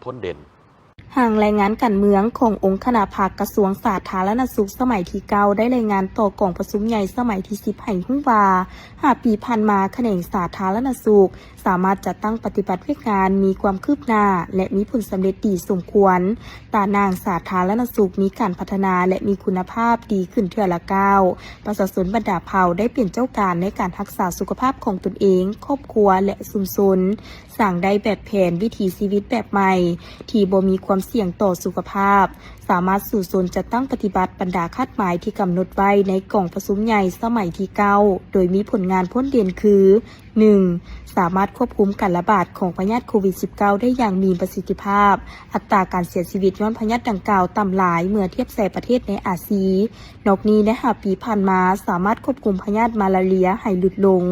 ພົ້ນເດັ່ນ. ຮ່າງລາຍງານການເມືອງຂອງອົງຄະນະພັກກະຊວງສາທາລະນະສຸກສະໄໝທີເກົ້າ ໄດ້ລາຍງານຕໍ່ກອງປະຊຸມໃຫຍ່ສະໄໝທີສິບ ໃຫ້ຮູ້ວ່າ ຫ້າປີຜ່ານມາ ຂະແໜງສາທາລະນະສຸກສາມາດຈັດຕັ້ງປະຕິບັດວຽກງານມີຄວາມຄືບໜ້າ ແລະ ມີຜົນສຳເລັດດີສົມຄວນ. ຕາໜ່າງສາທາລະນະສຸກມີການພັດທະນາ ແລະ ມີຄຸນນະພາບດີຂຶ້ນເທື່ອລະກ້າວ. ປະຊາຊົນບັນດາເຜົ່າໄດ້ເປັນເຈົ້າການໃນການຮັກສາສຸຂະພາບຂອງຕົນເອງ, ຄອບຄົວ ແລະ ຊຸມຊົນ. ສ້າງໄດ້ແບບແຜນວິຖີຊີວິດແບບໃໝ່ ທີ່ບໍ່ມີຄວາມສ່ຽງຕໍ່ສຸຂະພາບ, ສາມາດສູ້ຊົນຈັດຕັ້ງປະຕິບັດບັນດາຄາດໝາຍທີ່ກຳນົດໄວ້ໃນກອງປະຊຸມໃຫຍ່ສະໄໝທີເກົ້າ ໂດຍມີຜົນງານພົ້ນເດັ່ນຄື ໜຶ່ງ ສາມາດຄວບຄຸມການລະບາດຂອງພະຍາດໂຄວິດສິບເກົ້າ ໄດ້ຢ່າງມີປະສິດທິພາບ, ອັດຕາການເສຍຊີວິດຍ້ອນພະຍາດດັ່ງກ່າວຕ່ຳຫຼາຍເມື່ອທຽບໃສ່ປະເທດໃນອາຊີ ນອກນີ້ໃນຫ້າປີຜ່ານມາ ສາມາດຄວບຄຸມພະຍາດມາລາເຣຍໃຫ້ຫຼຸດລົງ.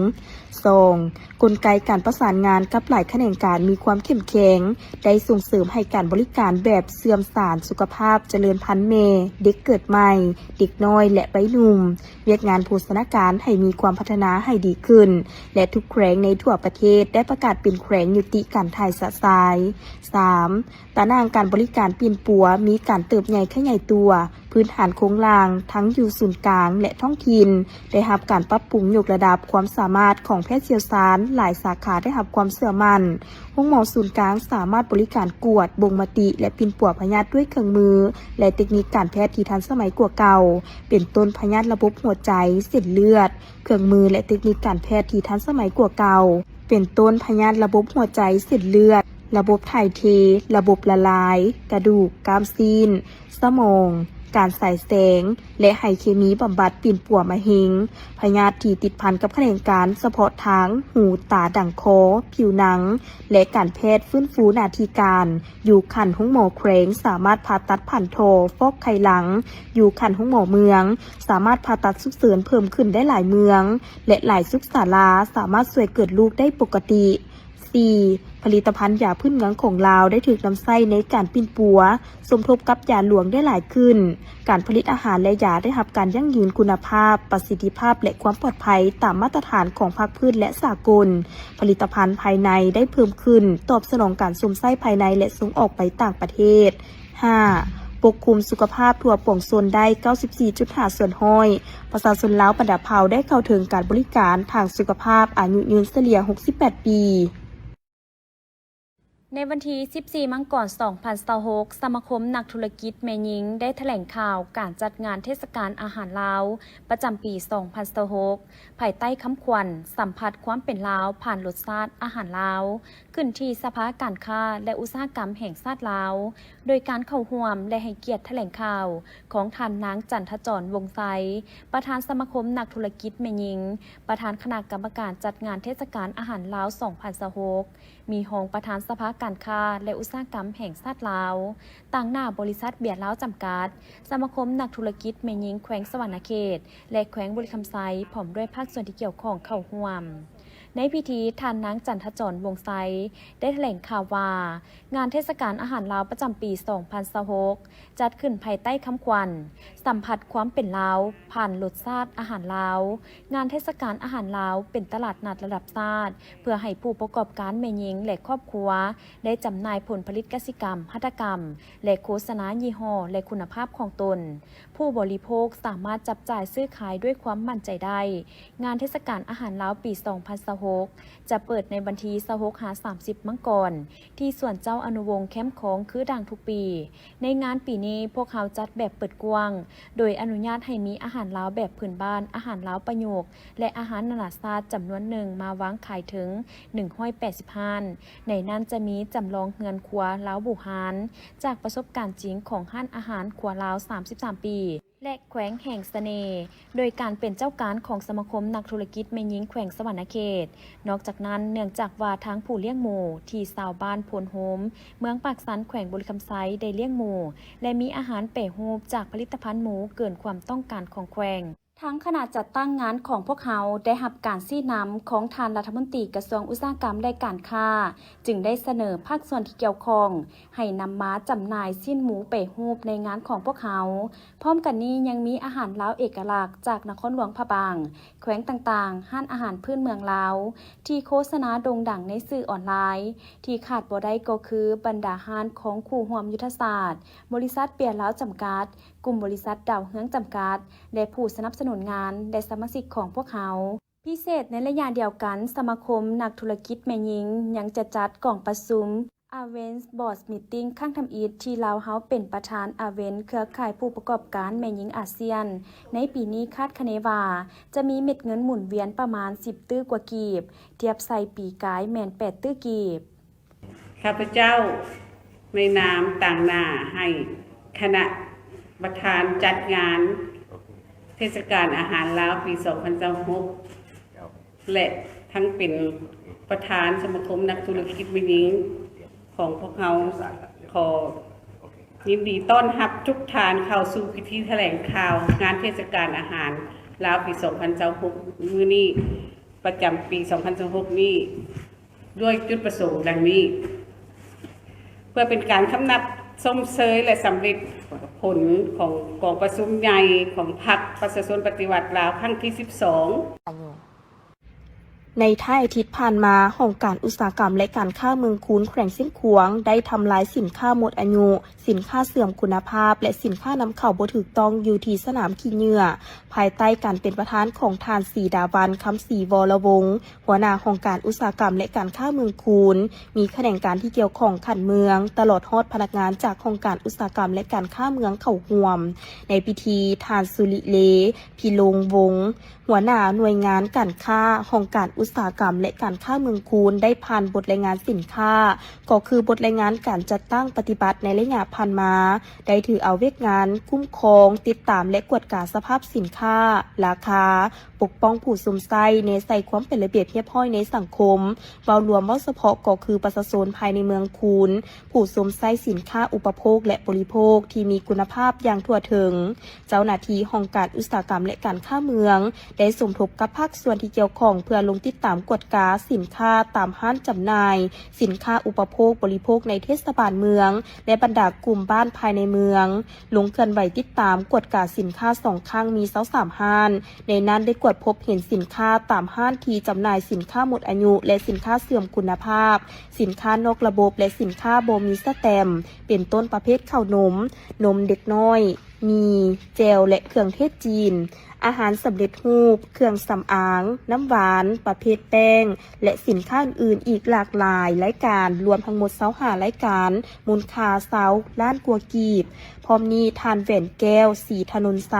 ສອງ ກົນໄກການປະສານງານກັບຫຼາຍຂະແໜງການມີຄວາມເຂັ້ມແຂງ, ໄດ້ສົ່ງເສີມໃຫ້ການບໍລິການແບບເຊື່ອມສານສຸຂະພາບ, ຈະເລີນພັນແມ່, ເດັກເກີດໃໝ່, ເດັກນ້ອຍ ແລະ ໄວໜຸ່ມ, ວຽກງານໂພຊະນາການໃຫ້ມີຄວາມພັດທະນາໃຫ້ດີຂຶ້ນ ແລະ ທຸກແຂວງໃນທົ່ວປະເທດໄດ້ປະກາດເປັນແຂວງຍຸຕິການຖ່າຍຊະຊາຍ. ສາມ ຕາໜ່າງການບໍລິການປິ່ນປົວມີການເຕີບໃຫຍ່ຂະຫຍາຍຕົວ, ພື້ນຖານໂຄງລ່າງ ທັງຢູ່ສູນກາງ ແລະ ທ້ອງຖິ່ນ ໄດ້ຮັບການປັບປຸງຍົກລະດັບຄວາມສາມາດຂອງແພດຊ່ຽວຊານ, ຫຼາຍສາຂາໄດ້ຮັບຄວາມເຊື່ອໝັ້ນ. ໂຮງໝໍສູນກາງສາມາດບໍລິການກວດ, ບົ່ງມະຕິ ແລະ ປິ່ນປົວພະຍາດດ້ວຍເຄື່ອງມື ແລະ ເຕັກນິກການແພດທີ່ທັນສະໄໝກວ່າເກົ່າ, ເປັນຕົ້ນພະຍາດລະບົບຫົວໃຈ, ເສັ້ນເລືອດ, ເຄື່ອງມື ແລະ ເຕັກນິກການແພດທີ່ທັນສະໄໝກວ່າເກົ່າ, ເປັນຕົ້ນພະຍາດລະບົບຫົວໃຈ, ເສັ້ນເລືອດ, ລະບົບຖ່າຍເທ, ລະບົບລະລາຍ, ກະດູກ, ກ້າມຊີ້ນ, ສະໝອງ, ການສາຍແສງ ແລະ ໄຮເຄມີບຳບັດປິ່ນປົວມະເຮັງ, ພະຍາດທີ່ຕິດພັນກັບຂະແໜງການສະເພາະທາງ ຫູ, ຕາ, ດັງ, ຄໍ, ຜິວໜັງ ແລະ ການແພດຟື້ນຟູໜ້າທີ່ການ ຢູ່ຂັ້ນໂຮງໝໍແຂວງສາມາດຜ່າຕັດຜັນທໍ່, ຟອກໄຂ່ຫຼັງ, ຢູ່ຂັ້ນໂຮງໝໍເມືອງ ສາມາດຜ່າຕັດສຸກເສີນເພີ່ມຂຶ້ນໄດ້ຫຼາຍເມືອງ ແລະ ຫຼາຍສຸກສາລາສາມາດຊ່ວຍເກີດລູກໄດ້ປົກກະຕິ. ສີ່ ຜະລິດຕະພັນຢາພື້ນເມືອງຂອງລາວໄດ້ຖືກນຳໃຊ້ໃນການປິ່ນປົວ ສົມທົບກັບຢາຫຼວງໄດ້ຫຼາຍຂຶ້ນ. ການຜະລິດອາຫານ ແລະ ຢາໄດ້ຮັບການຢັ້ງຢືນຄຸນນະພາບ, ປະສິດທິພາບ ແລະ ຄວາມປອດໄພຕາມມາດຕະຖານຂອງພາກພື້ນ ແລະ ສາກົນ. ຜະລິດຕະພັນພາຍໃນໄດ້ເພີ່ມຂຶ້ນ, ຕອບສະໜອງການຊົມໃຊ້ພາຍໃນ ແລະ ສົ່ງອອກໄປຕ່າງປະເທດ. ຫ້າ ປົກຄຸມສຸຂະພາບທົ່ວປວງຊົນໄດ້ເກົ້າສິບສີ່ຈຸດຫ້າສ່ວນຮ້ອຍ. ປະຊາຊົນລາວບັນດາເຜົ່າໄດ້ເຂົ້າເຖິງການບໍລິການທາງສຸຂະພາບອາຍຸຍືນສະເລ່ຍຫົກສິບແປດປີ. ໃນວັນທີສິບສີ່ ມັງກອນ ສອງພັນຊາວຫົກ ສະມາຄົມນັກທຸລະກິດແມ່ຍິງໄດ້ຖະແຫຼງຂ່າວການຈັດງານເທດສະການອາຫານລາວ ປະຈຳປີ ສອງພັນຊາວຫົກ ພາຍໃຕ້ຄຳຂວັນ ສຳຜັດຄວາມເປັນລາວຜ່ານລົດຊາດອາຫານລາວ ຂຶ້ນທີ່ສະພາການຄ້າ ແລະ ອຸດສາຫະກຳແຫ່ງຊາດລາວ ໂດຍການເຂົ້າຮ່ວມ ແລະ ໃຫ້ກຽດຖະແຫຼງຂ່າວຂອງທ່ານນາງ ຈັນທະຈອນ ວົງໄຊ ປະທານສະມາຄົມນັກທຸລະກິດແມ່ຍິງ, ປະທານຄະນະກຳມະການຈັດງານເທດສະການອາຫານລາວ ສອງພັນຊາວຫົກ ມີຮອງປະທານສະພາການຄ້າ ແລະ ອຸດສາຫະກຳແຫ່ງຊາດລາວ, ຕາງໜ້າບໍລິສັດເບຍລາວຈຳກັດ, ສະມາຄົມນັກທຸລະກິດແມ່ຍິງແຂວງສະຫວັນນະເຂດ ແລະ ແຂວງບໍລິຄຳໄຊ ພ້ອມດ້ວຍພາກສ່ວນທີ່ກ່ຽວຂ້ອງເຂົ້າຮ່ວມ. ໃນພິທີ, ທ່ານນາງ ຈັນທະຈອນ ວົງໄຊ ໄດ້ຖະແຫຼງຂ່າວວ່າ, ງານເທດສະການອາຫານລາວປະຈຳປີ ສອງພັນຊາວຫົກ ຈັດຂຶ້ນພາຍໃຕ້ຄຳຂວັນ ສຳຜັດຄວາມເປັນລາວ ຜ່ານລົດຊາດອາຫານລາວ. ງານເທດສະການອາຫານລາວເປັນຕະຫຼາດນັດລະດັບຊາດ ເພື່ອໃຫ້ຜູ້ປະກອບການແມ່ຍິງ ແລະ ຄອບຄົວ ໄດ້ຈຳໜ່າຍຜົນຜະລິດກະສິກຳ, ຫັດຖະກຳ ແລະ ໂຄສະນາຍີ່ຫໍ້ ແລະ ຄຸນນະພາບຂອງຕົນ. ຜູ້ບໍລິໂພກສາມາດຈັບຈ່າຍຊື້ຂາຍດ້ວຍຄວາມໝັ້ນໃຈໄດ້. ງານເທດສະການອາຫານລາວປີ ສອງພັນຊາວຫົກ ຈະເປີດໃນວັນທີ ຊາວຫົກ ຫາ ສາມສິບ ມັງກອນ ທີ່ສວນເຈົ້າອະນຸວົງແຄມຂອງຄືດັ່ງທຸກປີ. ໃນງານປີນີ້ ພວກເຮົາຈັດແບບເປີດກວ້າງ, ໂດຍອະນຸຍາດໃຫ້ມີອາຫານລາວແບບພື້ນບ້ານ, ອາຫານລາວປະຍຸກ ແລະ ອາຫານນານາຊາດຈຳນວນໜຶ່ງມາວາງຂາຍເຖິງ ໜຶ່ງຮ້ອຍແປດສິບ ຮ້ານ. ໃນນັ້ນຈະມີຈຳລອງເຮືອນຄົວລາວບູຮານ ຈາກປະສົບການຈິງຂອງຮ້ານອາຫານຄົວລາວ ສາມສິບສາມ ປີ ແລະ ແຂວງແຫ່ງສະເໜ່ ໂດຍການເປັນເຈົ້າການຂອງສະມາຄົມນັກທຸລະກິດແມ່ຍິງແຂວງສະຫວັນນະເຂດ. ນອກຈາກນັ້ນ, ເນື່ອງຈາກວ່າທາງຜູ້ລ້ຽງໝູທີ່ຊາວບ້ານໂພນໂຮມ ເມືອງປາກຊັນ ແຂວງບໍລິຄຳໄຊ ໄດ້ລ້ຽງໝູ ແລະ ມີອາຫານແປຮູບຈາກຜະລິດຕະພັນໝູເກີນຄວາມຕ້ອງການຂອງແຂວງ, ທາງຄະນະຈັດຕັ້ງງານຂອງພວກເຮົາໄດ້ຮັບການຊີ້ນຳຂອງທ່ານລັດຖະມົນຕີກະຊວງອຸດສາຫະກຳ ແລະ ການຄ້າ, ຈຶ່ງໄດ້ສະເໜີພາກສ່ວນທີ່ກ່ຽວຂ້ອງໃຫ້ນຳມາຈຳໜ່າຍຊີ້ນໝູແປຮູບໃນງານຂອງພວກເຮົາ. ພ້ອມກັນນີ້ຍັງມີອາຫານລາວເອກະລັກຈາກນະຄອນຫຼວງພະບາງ, ແຂວງຕ່າງໆ, ຮ້ານອາຫານພື້ນເມືອງລາວ ທີ່ໂຄສະນາໂດ່ງດັງໃນສື່ອອນລາຍ, ທີ່ຂາດບໍ່ໄດ້ກໍຄືບັນດາຮ້ານຂອງຄູ່ຮ່ວມຍຸດທະສາດ, ບໍລິສັດເບຍລາວຈຳກັດ, ກຸ່ມບໍລິສັດດາວເຮືອງຈຳກັດ ແລະ ຜູ້ສະໜັບສະໜູນງານ ແລະ ສະມາຊິກຂອງພວກເຮົາ. ພິເສດໃນໄລຍະດຽວກັນ, ສະມາຄົມນັກທຸລະກິດແມ່ຍິງຍັງຈະຈັດກອງປະຊຸມ Avenue Board Meeting ຄັ້ງທຳອິດ ທີ່ລາວເຮົາເປັນປະທານ Avenue ເຄືອຂ່າຍຜູ້ປະກອບການແມ່ຍິງອາຊຽນ. ໃນປີນີ້ຄາດຄະເນວ່າຈະມີເມັດເງິນໝູນວຽນປະມານສິບຕື້ກວ່າກີບ, ທຽບໃສ່ປີກາຍແມ່ນແປດຕື້ກີບ. ຂ້າພະເຈົ້າໃນນາມຕາງໜ້າໃຫ້ຄະນະປະທານຈັດງານເທດສະການອາຫານລາວປີສອງພັນຊາວຫົກ ແລະ ທັງເປັນປະທານສະມາຄົມນັກທຸລະກິດແມ່ຍິງຂອງພວກເຮົາ ຂໍຍິນດີຕ້ອນຮັບທຸກທ່ານເຂົ້າສູ່ພິທີຖະແຫຼງຂ່າວງານເທດສະການອາຫານລາວປີສອງພັນຊາວຫົກ ມື້ນີ້ ປະຈຳປີສອງພັນຊາວຫົກນີ້ ດ້ວຍຈຸດປະສົງດັ່ງນີ້. ເພື່ອເປັນການຄຳນັບຊົມເຊີຍ ແລະ ສຳເລັດຜົນຂອງກອງປະຊຸມໃຫຍ່ຂອງພັກປະຊາຊົນປະຕິວັດລາວຄັ້ງທີສິບສອງ. ໃນທ້າຍອາທິດຜ່ານມາ, ຫ້ອງການອຸດສາຫະກຳ ແລະ ການຄ້າເມືອງຄູນ ແຂວງຊຽງຂວາງ ໄດ້ທຳລາຍສິນຄ້າໝົດອາຍຸ, ສິນຄ້າເສື່ອມຄຸນນະພາບ ແລະ ສິນຄ້ານຳເຂົ້າບໍ່ຖືກຕ້ອງ ຢູ່ທີ່ສະໜາມຂີ້ເຫຍື້ອ, ພາຍໃຕ້ການເປັນປະທານຂອງທ່ານ ສີດາວັນ ຄຳສີ ວໍລະວົງ ຫົວໜ້າຫ້ອງການອຸດສາຫະກຳ ແລະ ການຄ້າເມືອງຄູນ, ມີຂະແໜງການທີ່ກ່ຽວຂ້ອງຂັ້ນເມືອງ, ຕະຫຼອດຮອດພະນັກງານຈາກຫ້ອງການອຸດສາຫະກຳ ແລະ ການຄ້າເມືອງເຂົ້າຮ່ວມ. ໃນພິທີ, ທ່ານ ສຸລິເລ ພິລົງວົງ ຫົວໜ້າໜ່ວຍງານການຄ້າ, ຫ້ອງການອຸດສາຫະກຳ ແລະ ການຄ້າເມືອງຄູນ ໄດ້ຜ່ານບົດລາຍງານສິນຄ້າ, ກໍຄືບົດລາຍງານການຈັດຕັ້ງປະຕິບັດໃນໄລຍະຜ່ານມາ, ໄດ້ຖືເອົາວຽກງານຄຸ້ມຄອງ, ຕິດຕາມ ແລະ ກວດກາສະພາບສິນຄ້າ, ລາຄາ, ປົກປ້ອງຜູ້ຊົມໃຊ້, ແນໃສ່ຄວາມເປັນລະບຽບຮຽບຮ້ອຍໃນສັງຄົມ, ເວົ້າລວມ, ເວົ້າສະເພາະກໍຄືປະຊາຊົນພາຍໃນເມືອງຄູນ, ຜູ້ຊົມໃຊ້ສິນຄ້າອຸປະໂພກ ແລະ ບໍລິໂພກທີ່ມີຄຸນນະພາບຢ່າງທົ່ວເຖິງ. ເຈົ້າໜ້າທີ່ຫ້ອງການອຸດສາຫະກຳ ແລະ ການຄ້າເມືອງ ໄດ້ສົມທົບກັບພາກສ່ວນທີ່ກ່ຽວຂ້ອງ ເພື່ອລົງຕິດຕາມກວດກາສິນຄ້າຕາມຮ້ານຈຳໜ່າຍສິນຄ້າອຸປະໂພກບໍລິໂພກໃນເທດສະບານເມືອງ ແລະ ບັນດາກຸ່ມບ້ານພາຍໃນເມືອງ, ລົງເຄື່ອນໄຫວຕິດຕາມກວດກາສິນຄ້າສອງຄັ້ງ ມີຊາວສາມຮ້ານ, ໃນນັ້ນໄດ້ກວດພົບເຫັນສິນຄ້າຕາມຮ້ານທີ່ຈຳໜ່າຍສິນຄ້າໝົດອາຍຸ ແລະ ສິນຄ້າເສື່ອມຄຸນນະພາບ, ສິນຄ້ານອກລະບົບ ແລະ ສິນຄ້າບໍ່ມີສະແຕັມ ເປັນຕົ້ນປະເພດເຂົ້າໜົມ, ນົມເດັກນ້ອຍ, ໝີ່, ແຈ່ວ ແລະ ເຄື່ອງເທດຈີນ, ອາຫານສຳເລັດຮູບ, ເຄື່ອງສຳອາງ, ນ້ຳຫວານ, ປະເພດແປ້ງ ແລະ ສິນຄ້າອື່ນໆອີກຫຼາກຫຼາຍລາຍການ, ລວມທັງໝົດຊາວຫ້າລາຍການ, ມູນຄ່າຊາວລ້ານກວ່າກີບ. ພ້ອມນີ້, ທ່ານ ແຫວນແກ້ວ ສີຖະໜົນໄຊ,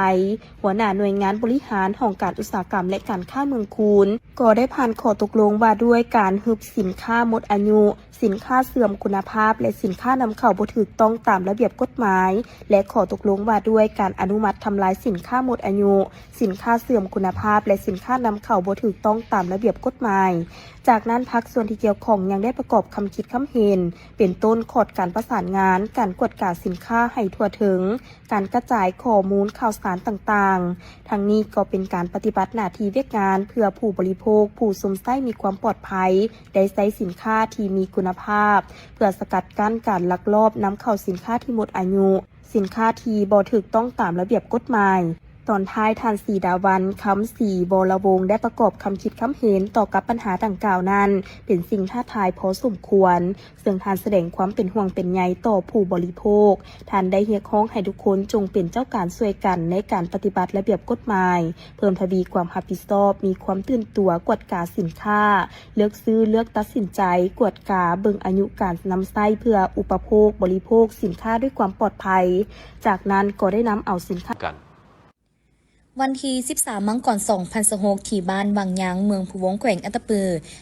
ຫົວໜ້າໜ່ວຍງານບໍລິຫານຫ້ອງການອຸດສາຫະກຳ ແລະ ການຄ້າເມືອງຄູນ, ກໍໄດ້ຜ່ານຂໍ້ຕົກລົງວ່າດ້ວຍການຮຶບສິນຄ້າໝົດອາຍຸ, ສິນຄ້າເສື່ອມຄຸນນະພາບ ແລະ ສິນຄ້ານຳເຂົ້າບໍ່ຖືກຕ້ອງຕາມລະບຽບກົດໝາຍ ແລະ ຂໍ້ຕົກລົງວ່າດ້ວຍການອະນຸມັດທຳລາຍສິນຄ້າໝົດອາຍຸ, ສິນຄ້າເສື່ອມຄຸນນະພາບ ແລະ ສິນຄ້ານຳເຂົ້າບໍ່ຖືກຕ້ອງຕາມລະບຽບກົດໝາຍ. ຈາກນັ້ນ, ພາກສ່ວນທີ່ກ່ຽວຂ້ອງຍັງໄດ້ປະກອບຄຳຄິດຄຳເຫັນ ເປັນຕົ້ນຂອດການປະສານງານ, ການກວດກາສິນຄ້າໃຫ້ທົ່ວເຖິງ, ການກະຈາຍຂໍ້ມູນຂ່າວສານຕ່າງໆ. ທັງນີ້ກໍເປັນການປະຕິບັດໜ້າທີ່ວຽກງານເພື່ອຜູ້ບໍລິໂພກ, ຜູ້ຊົມໃຊ້ມີຄວາມປອດໄພ, ໄດ້ໃຊ້ສິນຄ້າທີ່ມີຄຸນນະພາບ, ເພື່ອສະກັດກັ້ນການລັກລອບນຳເຂົ້າສິນຄ້າທີ່ໝົດອາຍຸ, ສິນຄ້າທີ່ບໍ່ຖືກຕ້ອງຕາມລະບຽບກົດໝາຍ. ຕອນທ້າຍ, ທ່ານ ສີດາວັນ ຄຳສີ ວໍລະວົງ ໄດ້ປະກອບຄຳຄິດຄຳເຫັນຕໍ່ກັບບັນຫາດັ່ງກ່າວນັ້ນ ເປັນສິ່ງທ້າທາຍພໍສົມຄວນ, ເຊິ່ງທ່ານສະແດງຄວາມເປັນຫ່ວງເປັນໃຍຕໍ່ຜູ້ບໍລິໂພກ. ທ່ານໄດ້ຮຽກຮ້ອງໃຫ້ທຸກຄົນຈົ່ງເປັນເຈົ້າການຊ່ວຍກັນໃນການປະຕິບັດລະບຽບກົດໝາຍ, ເພີ່ມທະວີຄວາມຮັບຜິດຊອບ, ມີຄວາມຕື່ນຕົວກວດກາສິນຄ້າ, ເລືອກຊື້, ເລືອກຕັດສິນໃຈ, ກວດກາເບິ່ງອາຍຸການນຳໃຊ້ເພື່ອອຸປະໂພກ, ບໍລິໂພກສິນຄ້າດ້ວຍຄວາມປອດໄພ. ຈາກນັ້ນກໍໄດ້ນຳເອົາສິນຄ້າ ວັນທີສິບສາມ ມັງກອນ ສອງພັນຊາວຫົກ ທີ່ບ້ານວັງຍາງ ເມືອງພູວົງ ແຂວງອັດຕະປື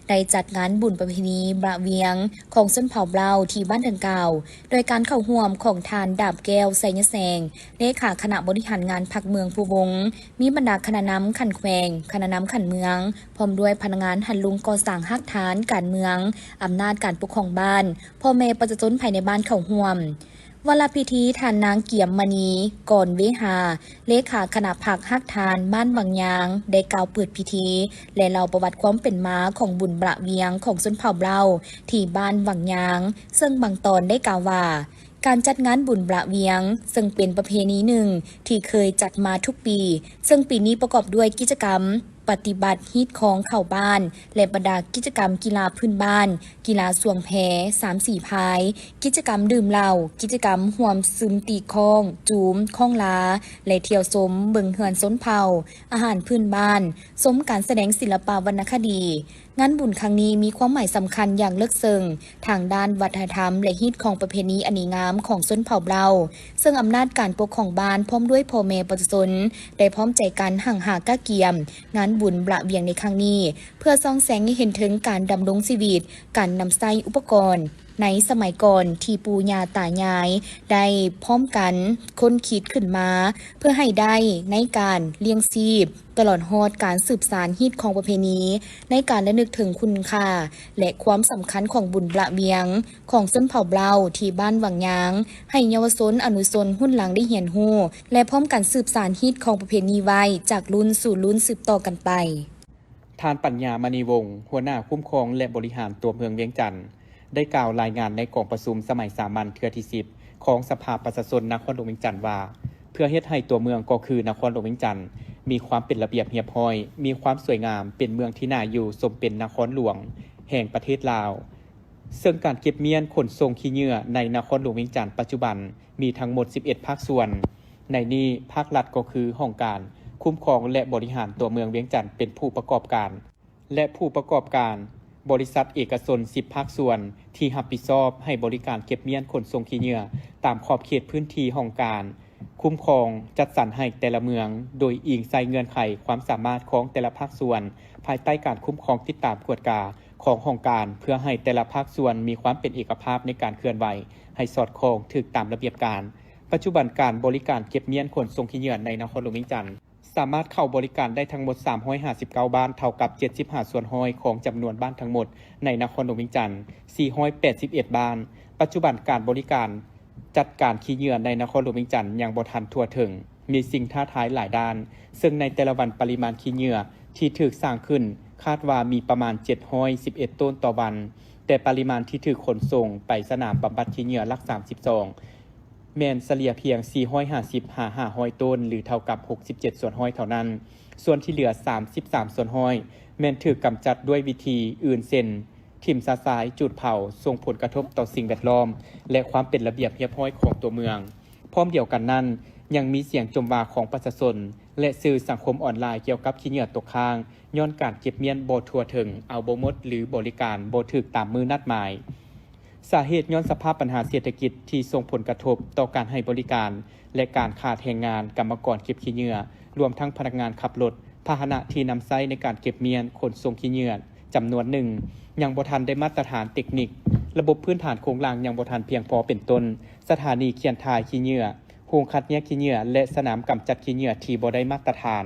ໄດ້ຈັດງານບຸນປະເພນີບະວຽງຂອງຊົນເຜົ່າເລົ່າທີ່ບ້ານດັ່ງກ່າວ ໂດຍການເຂົ້າຮ່ວມຂອງທ່ານ ດາບແກ້ວ ໄຊຍະແສງ ເລຂາຄະນະບໍລິຫານງານພັກເມືອງພູວົງ, ມີບັນດາຄະນະນຳຂັ້ນແຂວງ, ຄະນະນຳຂັ້ນເມືອງ, ພ້ອມດ້ວຍພະນັກງານຫັນລຸງກໍ່ສ້າງຮາກຖານການເມືອງ, ອຳນາດການປົກຄອງບ້ານ, ພໍ່ແມ່ປະຊາຊົນພາຍໃນບ້ານເຂົ້າຮ່ວມ. ວາລະພິທີ ທ່ານນາງ ກຽມມະນີ ກອນເວຫາ ເລຂາຄະນະພັກຮາກຖານບ້ານວັງຍາງ ໄດ້ກ່າວເປີດພິທີ ແລະ ເລົ່າປະຫວັດຄວາມເປັນມາຂອງບຸນປະວຽງຂອງຊົນເຜົ່າເບົາທີ່ບ້ານວັງຍາງ, ເຊິ່ງບາງຕອນໄດ້ກ່າວວ່າ ການຈັດງານບຸນປະວຽງ ເຊິ່ງເປັນປະເພນີໜຶ່ງທີ່ເຄີຍຈັດມາທຸກປີ, ເຊິ່ງປີນີ້ປະກອບດ້ວຍກິດຈະກຳ ປະຕິບັດຮີດຄອງເຂົ້າບ້ານ ແລະ ບັນດາກິດຈະກຳກິລາພື້ນບ້ານ, ກິລາສວງແພ, ສາມສີພາຍ, ກິດຈະກຳດື່ມເຫຼົ້າ, ກິດຈະກຳຮ່ວມຊຶມຕີຄ້ອງ, ຈູມ, ຄ້ອງລາ ແລະ ທ່ຽວຊົມເບິ່ງເຮືອນຊົນເຜົ່າ, ອາຫານພື້ນບ້ານ, ຊົມການສະແດງສິລະປະວັນນະຄະດີ. ງານບຸນຄັ້ງນີ້ມີຄວາມໝາຍສຳຄັນຢ່າງເລິກເຊິ່ງ ທາງດ້ານວັດທະນະທຳ ແລະ ຮີດຄອງປະເພນີອັນດີງາມຂອງຊົນເຜົ່າເບົາ, ເຊິ່ງອຳນາດການປົກຄອງບ້ານ ພ້ອມດ້ວຍພໍ່ແມ່ປະຊາຊົນ ໄດ້ພ້ອມໃຈກັນຮັ່ງຫາກະກຽມງານບຸນປະວຽງໃນຄັ້ງນີ້ ເພື່ອສ່ອງແສງໃຫ້ເຫັນເຖິງການດຳລົງຊີວິດ, ການນຳໃຊ້ອຸປະກອນໃນສະໄໝກ່ອນທີ່ປູ່ຍ່າຕາຍາຍໄດ້ພ້ອມກັນຄົ້ນຄິດຂຶ້ນມາ ເພື່ອໃຫ້ໄດ້ໃນການລ້ຽງຊີບ ຕະຫຼອດຮອດການສືບສານຮີດຄອງປະເພນີ ໃນການລະນຶກເຖິງຄຸນຄ່າ ແລະ ຄວາມສຳຄັນຂອງບຸນປະວຽງຂອງຊົນເຜົ່າເບົາທີ່ບ້ານວັງຍາງ ໃຫ້ເຍົາວະຊົນອະນຸຊົນຮຸ່ນຫຼັງໄດ້ຮຽນຮູ້ ແລະ ພ້ອມກັນສືບສານຮີດຄອງປະເພນີໄວ້ຈາກລຸ້ນສູ່ລຸ້ນສືບຕໍ່ກັນໄປ. ທ່ານ ປັນຍາ ມະນີວົງ ຫົວໜ້າຄຸ້ມຄອງ ແລະ ບໍລິຫານຕົວເມືອງວຽງຈັນ ໄດ້ກ່າວລາຍງານໃນກອງປະຊຸມສະໄໝສາມັນເທື່ອທີສິບ ຂອງສະພາປະຊາຊົນນະຄອນຫຼວງວຽງຈັນວ່າ ເພື່ອເຮັດໃຫ້ຕົວເມືອງ ກໍຄືນະຄອນຫຼວງວຽງຈັນ ມີຄວາມເປັນລະບຽບຮຽບຮ້ອຍ, ມີຄວາມສວຍງາມ, ເປັນເມືອງທີ່ໜ້າຢູ່ ສົມເປັນນະຄອນຫຼວງແຫ່ງປະເທດລາວ, ເຊິ່ງການເກັບມ້ຽນຂົນສົ່ງຂີ້ເຫຍື້ອໃນນະຄອນຫຼວງວຽງຈັນປັດຈຸບັນມີທັງໝົດສິບເອັດພາກສ່ວນ. ໃນນີ້ພາກລັດກໍຄືຫ້ອງການຄຸ້ມຄອງ ແລະ ບໍລິຫານຕົວເມືອງວຽງຈັນເປັນຜູ້ປະກອບການ ແລະ ຜູ້ປະກອບການບໍລິສັດເອກະຊົນສິບພາກສ່ວນທີ່ຮັບຜິດຊອບໃຫ້ບໍລິການເກັບມ້ຽນຂົນສົ່ງຂີ້ເຫຍື້ອຕາມຂອບເຂດພື້ນທີ່ຫ້ອງການຄຸ້ມຄອງຈັດສັນໃຫ້ແຕ່ລະເມືອງ ໂດຍອີງໃສ່ເງື່ອນໄຂຄວາມສາມາດຂອງແຕ່ລະພາກສ່ວນ ພາຍໃຕ້ການຄຸ້ມຄອງຕິດຕາມກວດກາຂອງຫ້ອງການ ເພື່ອໃຫ້ແຕ່ລະພາກສ່ວນມີຄວາມເປັນເອກະພາບໃນການເຄື່ອນໄຫວໃຫ້ສອດຄ່ອງຖືກຕາມລະບຽບການ. ປັດຈຸບັນການບໍລິການເກັບມ້ຽນຂົນສົ່ງຂີ້ເຫຍື້ອໃນນະຄອນຫຼວງວຽງຈັນ ສາມາດເຂົ້າບໍລິການໄດ້ທັງໝົດສາມຮ້ອຍຫ້າສິບເກົ້າບ້ານ ເທົ່າກັບເຈັດສິບຫ້າສ່ວນຮ້ອຍຂອງຈຳນວນບ້ານທັງໝົດໃນນະຄອນຫຼວງວຽງຈັນ ສີ່ຮ້ອຍແປດສິບເອັດບ້ານ. ປັດຈຸບັນການບໍລິການຈັດການຂີ້ເຫຍື້ອໃນນະຄອນຫຼວງວຽງຈັນຍັງບໍ່ທັນທົ່ວເຖິງ, ມີສິ່ງທ້າທາຍຫຼາຍດ້ານ, ເຊິ່ງໃນແຕ່ລະວັນປະລິມານຂີ້ເຫຍື້ອທີ່ຖືກສ້າງຂຶ້ນຄາດວ່າມີປະມານເຈັດຮ້ອຍສິບເອັດໂຕນຕໍ່ວັນ, ແຕ່ປະລິມານທີ່ຖືກຂົນສົ່ງໄປສະໜາມບຳບັດຂີ້ເຫຍື້ອຫຼັກສາມສິບສອງ ແມ່ນສະເລ່ຍພຽງສີ່ຮ້ອຍຫ້າສິບຫາຫ້າຮ້ອຍໂຕນ ຫຼື ເທົ່າກັບຫົກສິບເຈັດສ່ວນຮ້ອຍເທົ່ານັ້ນ. ສ່ວນທີ່ເຫຼືອສາມສິບສາມສ່ວນຮ້ອຍ ແມ່ນຖືກກຳຈັດດ້ວຍວິທີອື່ນ ເຊັ່ນ ຖິ້ມຊະຊາຍ, ຈູດເຜົາ, ສົ່ງຜົນກະທົບຕໍ່ສິ່ງແວດລ້ອມ ແລະ ຄວາມເປັນລະບຽບຮຽບຮ້ອຍຂອງຕົວເມືອງ. ພ້ອມດຽວກັນນັ້ນ, ຍັງມີສຽງຈົ່ມວ່າຂອງປະຊາຊົນ ແລະ ສື່ສັງຄົມອອນລາຍກ່ຽວກັບຂີ້ເຫຍື້ອຕົກຄ້າງ ຍ້ອນການເກັບມ້ຽນບໍ່ທົ່ວເຖິງ, ເອົາບໍ່ໝົດ ຫຼື ບໍລິການບໍ່ຖືກຕາມມື້ນັດໝາຍ. ສາເຫດຍ້ອນສະພາບບັນຫາເສດຖະກິດທີ່ສົ່ງຜົນກະທົບຕໍ່ການໃຫ້ບໍລິການ ແລະ ການຂາດແຮງງານກຳມະກອນເກັບຂີ້ເຫຍື້ອ, ລວມທັງພະນັກງານຂັບລົດ, ພາຫະນະທີ່ນຳໃຊ້ໃນການເກັບມ້ຽນຂົນສົ່ງຂີ້ເຫຍື້ອຈຳນວນໜຶ່ງ ຍັງບໍ່ທັນໄດ້ມາດຕະຖານເຕັກນິກ, ລະບົບພື້ນຖານໂຄງລ່າງຍັງບໍ່ທັນພຽງພໍ ເປັນຕົ້ນ ສະຖານີຄຽນຖ່າຍຂີ້ເຫຍື້ອ, ໂຮງຄັດແຍກຂີ້ເຫຍື້ອ ແລະ ສະໜາມກຳຈັດຂີ້ເຫຍື້ອທີ່ບໍ່ໄດ້ມາດຕະຖານ.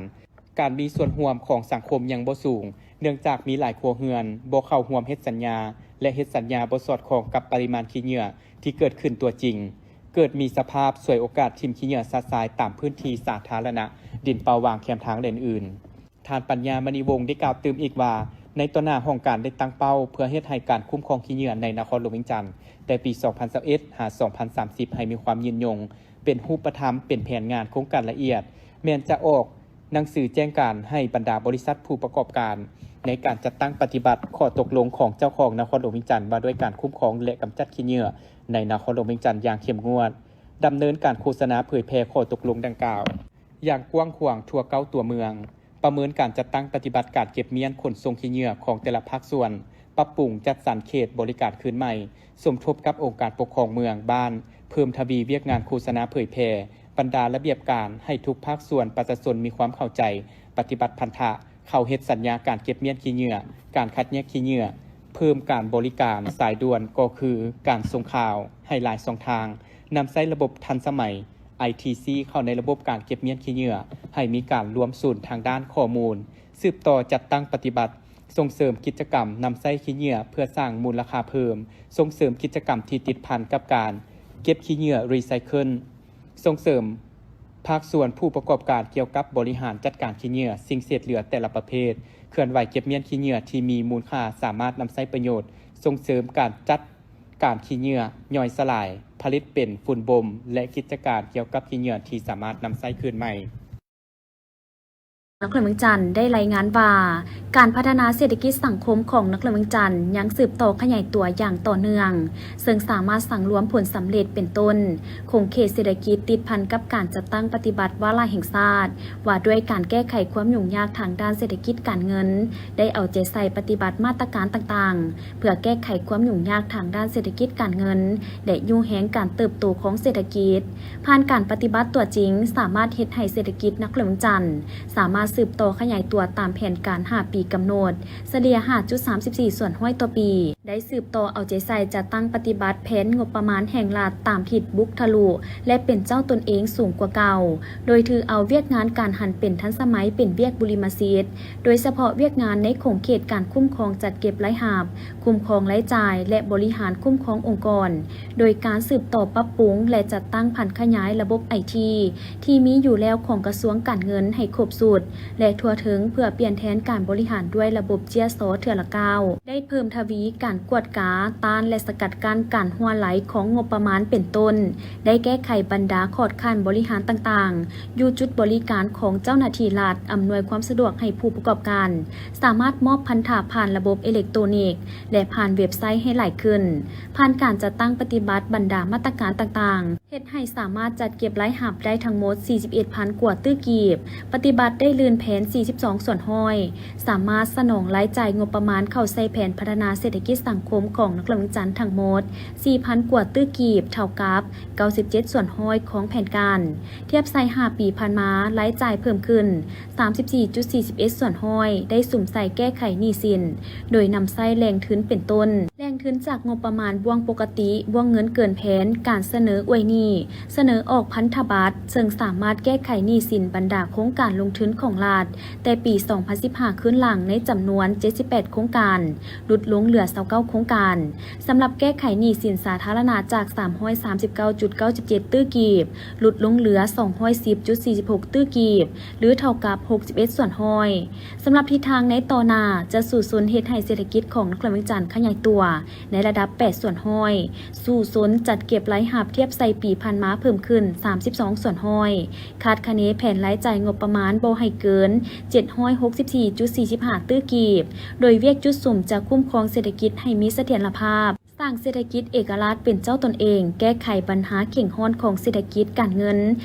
ການມີສ່ວນຮ່ວມຂອງສັງຄົມຍັງບໍ່ສູງ, ເນື່ອງຈາກມີຫຼາຍຄົວເຮືອນບໍ່ເຂົ້າຮ່ວມເຮັດສັນຍາ ແລະ ເຮັດສັນຍາບໍ່ສອດຄ່ອງກັບປະລິມານຂີ້ເຫຍື້ອທີ່ເກີດຂຶ້ນຕົວຈິງ, ເກີດມີສະພາບສວຍໂອກາດຖິ້ມຂີ້ເຫຍື້ອຊະຊາຍຕາມພື້ນທີ່ສາທາລະນະ, ດິນເປົ່າຫວ່າງແຄມທາງ ແລະ ອື່ນໆ. ທ່ານ ປັນຍາ ມະນີວົງ ໄດ້ກ່າວຕື່ມອີກວ່າ, ໃນຕໍ່ໜ້າຫ້ອງການໄດ້ຕັ້ງເປົ້າເພື່ອເຮັດໃຫ້ການຄຸ້ມຄອງຂີ້ເຫຍື້ອໃນນະຄອນຫຼວງວຽງຈັນ ແຕ່ປີສອງພັນຊາວເອັດ ຫາ ສອງພັນສາມສິບ ໃຫ້ມີຄວາມຍືນຍົງ, ເປັນຮູບປະທຳ, ເປັນແຜນງານໂຄງການລະອຽດ, ແມ່ນຈະອອກ ໜັງສືແຈ້ງການໃຫ້ບັນດາບໍລິສັດຜູ້ປະກອບການ ໃນການຈັດຕັ້ງປະຕິບັດຂໍ້ຕົກລົງຂອງເຈົ້າຂອງນະຄອນຫຼວງວຽງຈັນ ວ່າດ້ວຍການຄຸ້ມຄອງ ແລະ ກຳຈັດຂີ້ເຫຍື້ອໃນນະຄອນຫຼວງວຽງຈັນຢ່າງເຂັ້ມງວດ, ດຳເນີນການໂຄສະນາເຜີຍແຜ່ຂໍ້ຕົກລົງດັ່ງກ່າວຢ່າງກວ້າງຂວາງທົ່ວເກົ້າຕົວເມືອງ, ປະເມີນການຈັດຕັ້ງປະຕິບັດການເກັບມ້ຽນຂົນສົ່ງຂີ້ເຫຍື້ອຂອງແຕ່ລະພາກສ່ວນ, ປັບປຸງຈັດສັນເຂດບໍລິການຄືນໃໝ່, ສົມທົບກັບອົງການປົກຄອງເມືອງ, ບ້ານ, ເພີ່ມທະວີວຽກງານໂຄສະນາເຜີຍແຜ່ບັນດາລະບຽບການໃຫ້ທຸກພາກສ່ວນປະຊາຊົນມີຄວາມເຂົ້າໃຈ, ປະຕິບັດພັນທະ, ເຂົ້າເຮັດສັນຍາການເກັບມ້ຽນຂີ້ເຫຍື້ອ, ການຄັດແຍກຂີ້ເຫຍື້ອ, ເພີ່ມການບໍລິການສາຍດ່ວນກໍຄືການສົ່ງຂ່າວໃຫ້ຫຼາຍຊ່ອງທາງ, ນຳໃຊ້ລະບົບທັນສະໄໝ ໄອທີຊີ ເຂົ້າໃນລະບົບການເກັບມ້ຽນຂີ້ເຫຍື້ອ ໃຫ້ມີການລວມສູນທາງດ້ານຂໍ້ມູນ, ສືບຕໍ່ຈັດຕັ້ງປະຕິບັດ ສົ່ງເສີມກິດຈະກຳນຳໃຊ້ຂີ້ເຫຍື້ອເພື່ອສ້າງມູນລະຄ່າເພີ່ມ, ສົ່ງເສີມກິດຈະກຳທີ່ຕິດພັນກັບການ ເກັບຂີ້ເຫຍື້ອຣີໄຊເຄິນ, ສົ່ງເສີມພາກສ່ວນຜູ້ປະກອບການກ່ຽວກັບບໍລິຫານຈັດການຂີ້ເຫຍື້ອ, ສິ່ງເສດເຫຼືອແຕ່ລະປະເພດ, ເຄື່ອນໄຫວເກັບມ້ຽນຂີ້ເຫຍື້ອທີ່ມີມູນຄ່າສາມາດນຳໃຊ້ປະໂຫຍດ, ສົ່ງເສີມການຈັດການຂີ້ເຫຍື້ອຍ່ອຍສະຫຼາຍ, ຜະລິດເປັນຝຸ່ນບົ່ມ ແລະ ກິດຈະການກ່ຽວກັບຂີ້ເຫຍື້ອທີ່ສາມາດນຳໃຊ້ຄືນໃໝ່. ນະຄອນຫຼວງວຽງຈັນໄດ້ລາຍງານວ່າ ການພັດທະນາເສດຖະກິດສັງຄົມຂອງນະຄອນຫຼວງວຽງຈັນຍັງສືບຕໍ່ຂະຫຍາຍຕົວຢ່າງຕໍ່ເນື່ອງ, ເຊິ່ງສາມາດສັງລວມຜົນສຳເລັດເປັນຕົ້ນ ຂົງເຂດເສດຖະກິດຕິດພັນກັບການຈັດຕັ້ງປະຕິບັດວາລະແຫ່ງຊາດ ວ່າດ້ວຍການແກ້ໄຂຄວາມຫຍຸ້ງຍາກທາງດ້ານເສດຖະກິດການເງິນ, ໄດ້ເອົາໃຈໃສ່ປະຕິບັດມາດຕະການຕ່າງໆ ເພື່ອແກ້ໄຂຄວາມຫຍຸ້ງຍາກທາງດ້ານເສດຖະກິດການເງິນ ແລະ ຍູ້ແຮງການເຕີບໂຕຂອງເສດຖະກິດ. ຜ່ານການປະຕິບັດຕົວຈິງ, ສາມາດເຮັດໃຫ້ເສດຖະກິດນະຄອນຫຼວງວຽງຈັນ ສາມາດສືບຕໍ່ຂະຫຍາຍຕົວຕາມແຜນການຫ້າປີກຳນົດ, ສະເລ່ຍ ຫ້າຈຸດສາມສິບສີ່ສ່ວນຮ້ອຍຕໍ່ປີ, ໄດ້ສືບຕໍ່ເອົາໃຈໃສ່ຈັດຕັ້ງປະຕິບັດແຜນງົບປະມານແຫ່ງລັດຕາມທິດບຸກທະລຸ ແລະ ເປັນເຈົ້າຕົນເອງສູງກວ່າເກົ່າ, ໂດຍຖືເອົາວຽກງານການຫັນເປັນທັນສະໄໝເປັນວຽກບຸລິມະສິດ, ໂດຍສະເພາະວຽກງານໃນຂົງເຂດການຄຸ້ມຄອງຈັດເກັບລາຍຮັບ, ຄຸ້ມຄອງລາຍຈ່າຍ ແລະ ບໍລິຫານຄຸ້ມຄອງອົງກອນ, ໂດຍການສືບຕໍ່ປັບປຸງ ແລະ ຈັດຕັ້ງຜັນຂະຫຍາຍລະບົບໄອທີທີ່ມີຢູ່ແລ້ວຂອງກະຊວງການເງິນໃຫ້ຄົບຊຸດ ແລະ ທົ່ວເຖິງ ເພື່ອປ່ຽນແທນການບໍລິຫານດ້ວຍລະບົບເຈ້ຍຊໍເທື່ອລະກ້າວ, ໄດ້ເພີ່ມທະວີການກວດກາ, ຕ້ານ ແລະ ສະກັດກັ້ນການຮົ່ວໄຫຼຂອງງົບປະມານເປັນຕົ້ນ, ໄດ້ແກ້ໄຂບັນດາຂອດຂັ້ນບໍລິຫານຕ່າງໆ ຢູ່ຈຸດບໍລິການຂອງເຈົ້າໜ້າທີ່ລັດ, ອຳນວຍຄວາມສະດວກໃຫ້ຜູ້ປະກອບການ ສາມາດມອບພັນທະຜ່ານລະບົບເອເລັກໂຕນິກ ແລະ ຜ່ານເວັບໄຊໃຫ້ຫຼາຍຂຶ້ນ, ຜ່ານການຈັດຕັ້ງປະຕິບັດບັນດາມາດຕະການຕ່າງໆ ເຮັດໃຫ້ສາມາດຈັດເກັບລາຍຮັບໄດ້ທັງໝົດສີ່ສິບເອັດພັນກວ່າຕື້ກີບ, ປະຕິບັດໄດ້ລື່ນແຜນສີ່ສິບສອງສ່ວນຮ້ອຍ, ສາມາດສະໜອງລາຍຈ່າຍງົບປະມານເຂົ້າໃສ່ແຜນພັດທະນາເສດຖະກິດສັງຄົມຂອງນະຄອນຫຼວງວຽງຈັນທັງໝົດສີ່ພັນກວ່າຕື້ກີບ, ເທົ່າກັບເກົ້າສິບເຈັດສ່ວນຮ້ອຍຂອງແຜນການ. ທຽບໃສ່ຫ້າປີຜ່ານມາ, ລາຍຈ່າຍເພີ່ມຂຶ້ນ ສາມສິບສີ່ຈຸດສີ່ສິບເອັດສ່ວນຮ້ອຍ ໄດ້ສຸມໃສ່ແກ້ໄຂໜີ້ສິນ ໂດຍນຳໃຊ້ແຫຼ່ງທຶນເປັນຕົ້ນ ແຫຼ່ງທຶນຈາກງົບປະມານບ່ວງປົກກະຕິ, ບ່ວງເງິນເກີນແຜນ, ການສະເໜີອວຍໜີ້, ສະເໜີອອກພັນທະບັດ, ເຊິ່ງສາມາດແກ້ໄຂໜີ້ສິນບັນດາໂຄງການລົງທຶນຂອງລັດ ແຕ່ປີສອງພັນສິບຫ້າຄືນຫຼັງໃນຈຳນວນເຈັດສິບແປດໂຄງການ, ຫຼຸດລົງເຫຼືອຊາວເກົ້າໂຄງການ. ສຳລັບແກ້ໄຂໜີ້ສິນສາທາລະນະຈາກສາມຮ້ອຍສາມສິບເກົ້າຈຸດເກົ້າສິບເຈັດຕື້ກີບ, ຫຼຸດລົງເຫຼືອສອງຮ້ອຍສິບຈຸດສີ່ສິບຫົກຕື້ກີບ ຫຼື ເທົ່າກັບຫົກສິບເອັດສ່ວນຮ້ອຍ. ສຳລັບທິດທາງໃນຕໍ່ໜ້າ, ຈະສູ້ຊົນເຮັດໃຫ້ເສດຖະກິດຂອງນະຄອນຫຼວງວຽງຈັນຂະຫຍາຍຕົວໃນລະດັບແປດສ່ວນຮ້ອຍ, ສູ້ຊົນຈັດເກັບລາຍຮັບທຽບໃສ່ປີຜ່ານມາເພີ່ມຂຶ້ນສາມສິບສອງສ່ວນຮ້ອຍ, ຄາດຄະເນແຜນລາຍຈ່າຍງົບປະມານບໍ່ໃຫ້ເກີນເຈັດຮ້ອຍຫົກສິບສີ່ຈຸດສີ່ສິບຫ້າຕື້ກີບ, ໂດຍວຽກຈຸດສຸມຈະຄຸ້ມຄອງເສດຖະກິດໃຫ້ມີສະຖຽນລະພາບ. ສ້າງເສດຖະກິດເອກະລາດເປັນເຈົ້າຕົນເອງ, ແກ້ໄຂບັນຫາເຄັ່ງຮ້ອນຂອງເສດຖະກິດການເງິນ,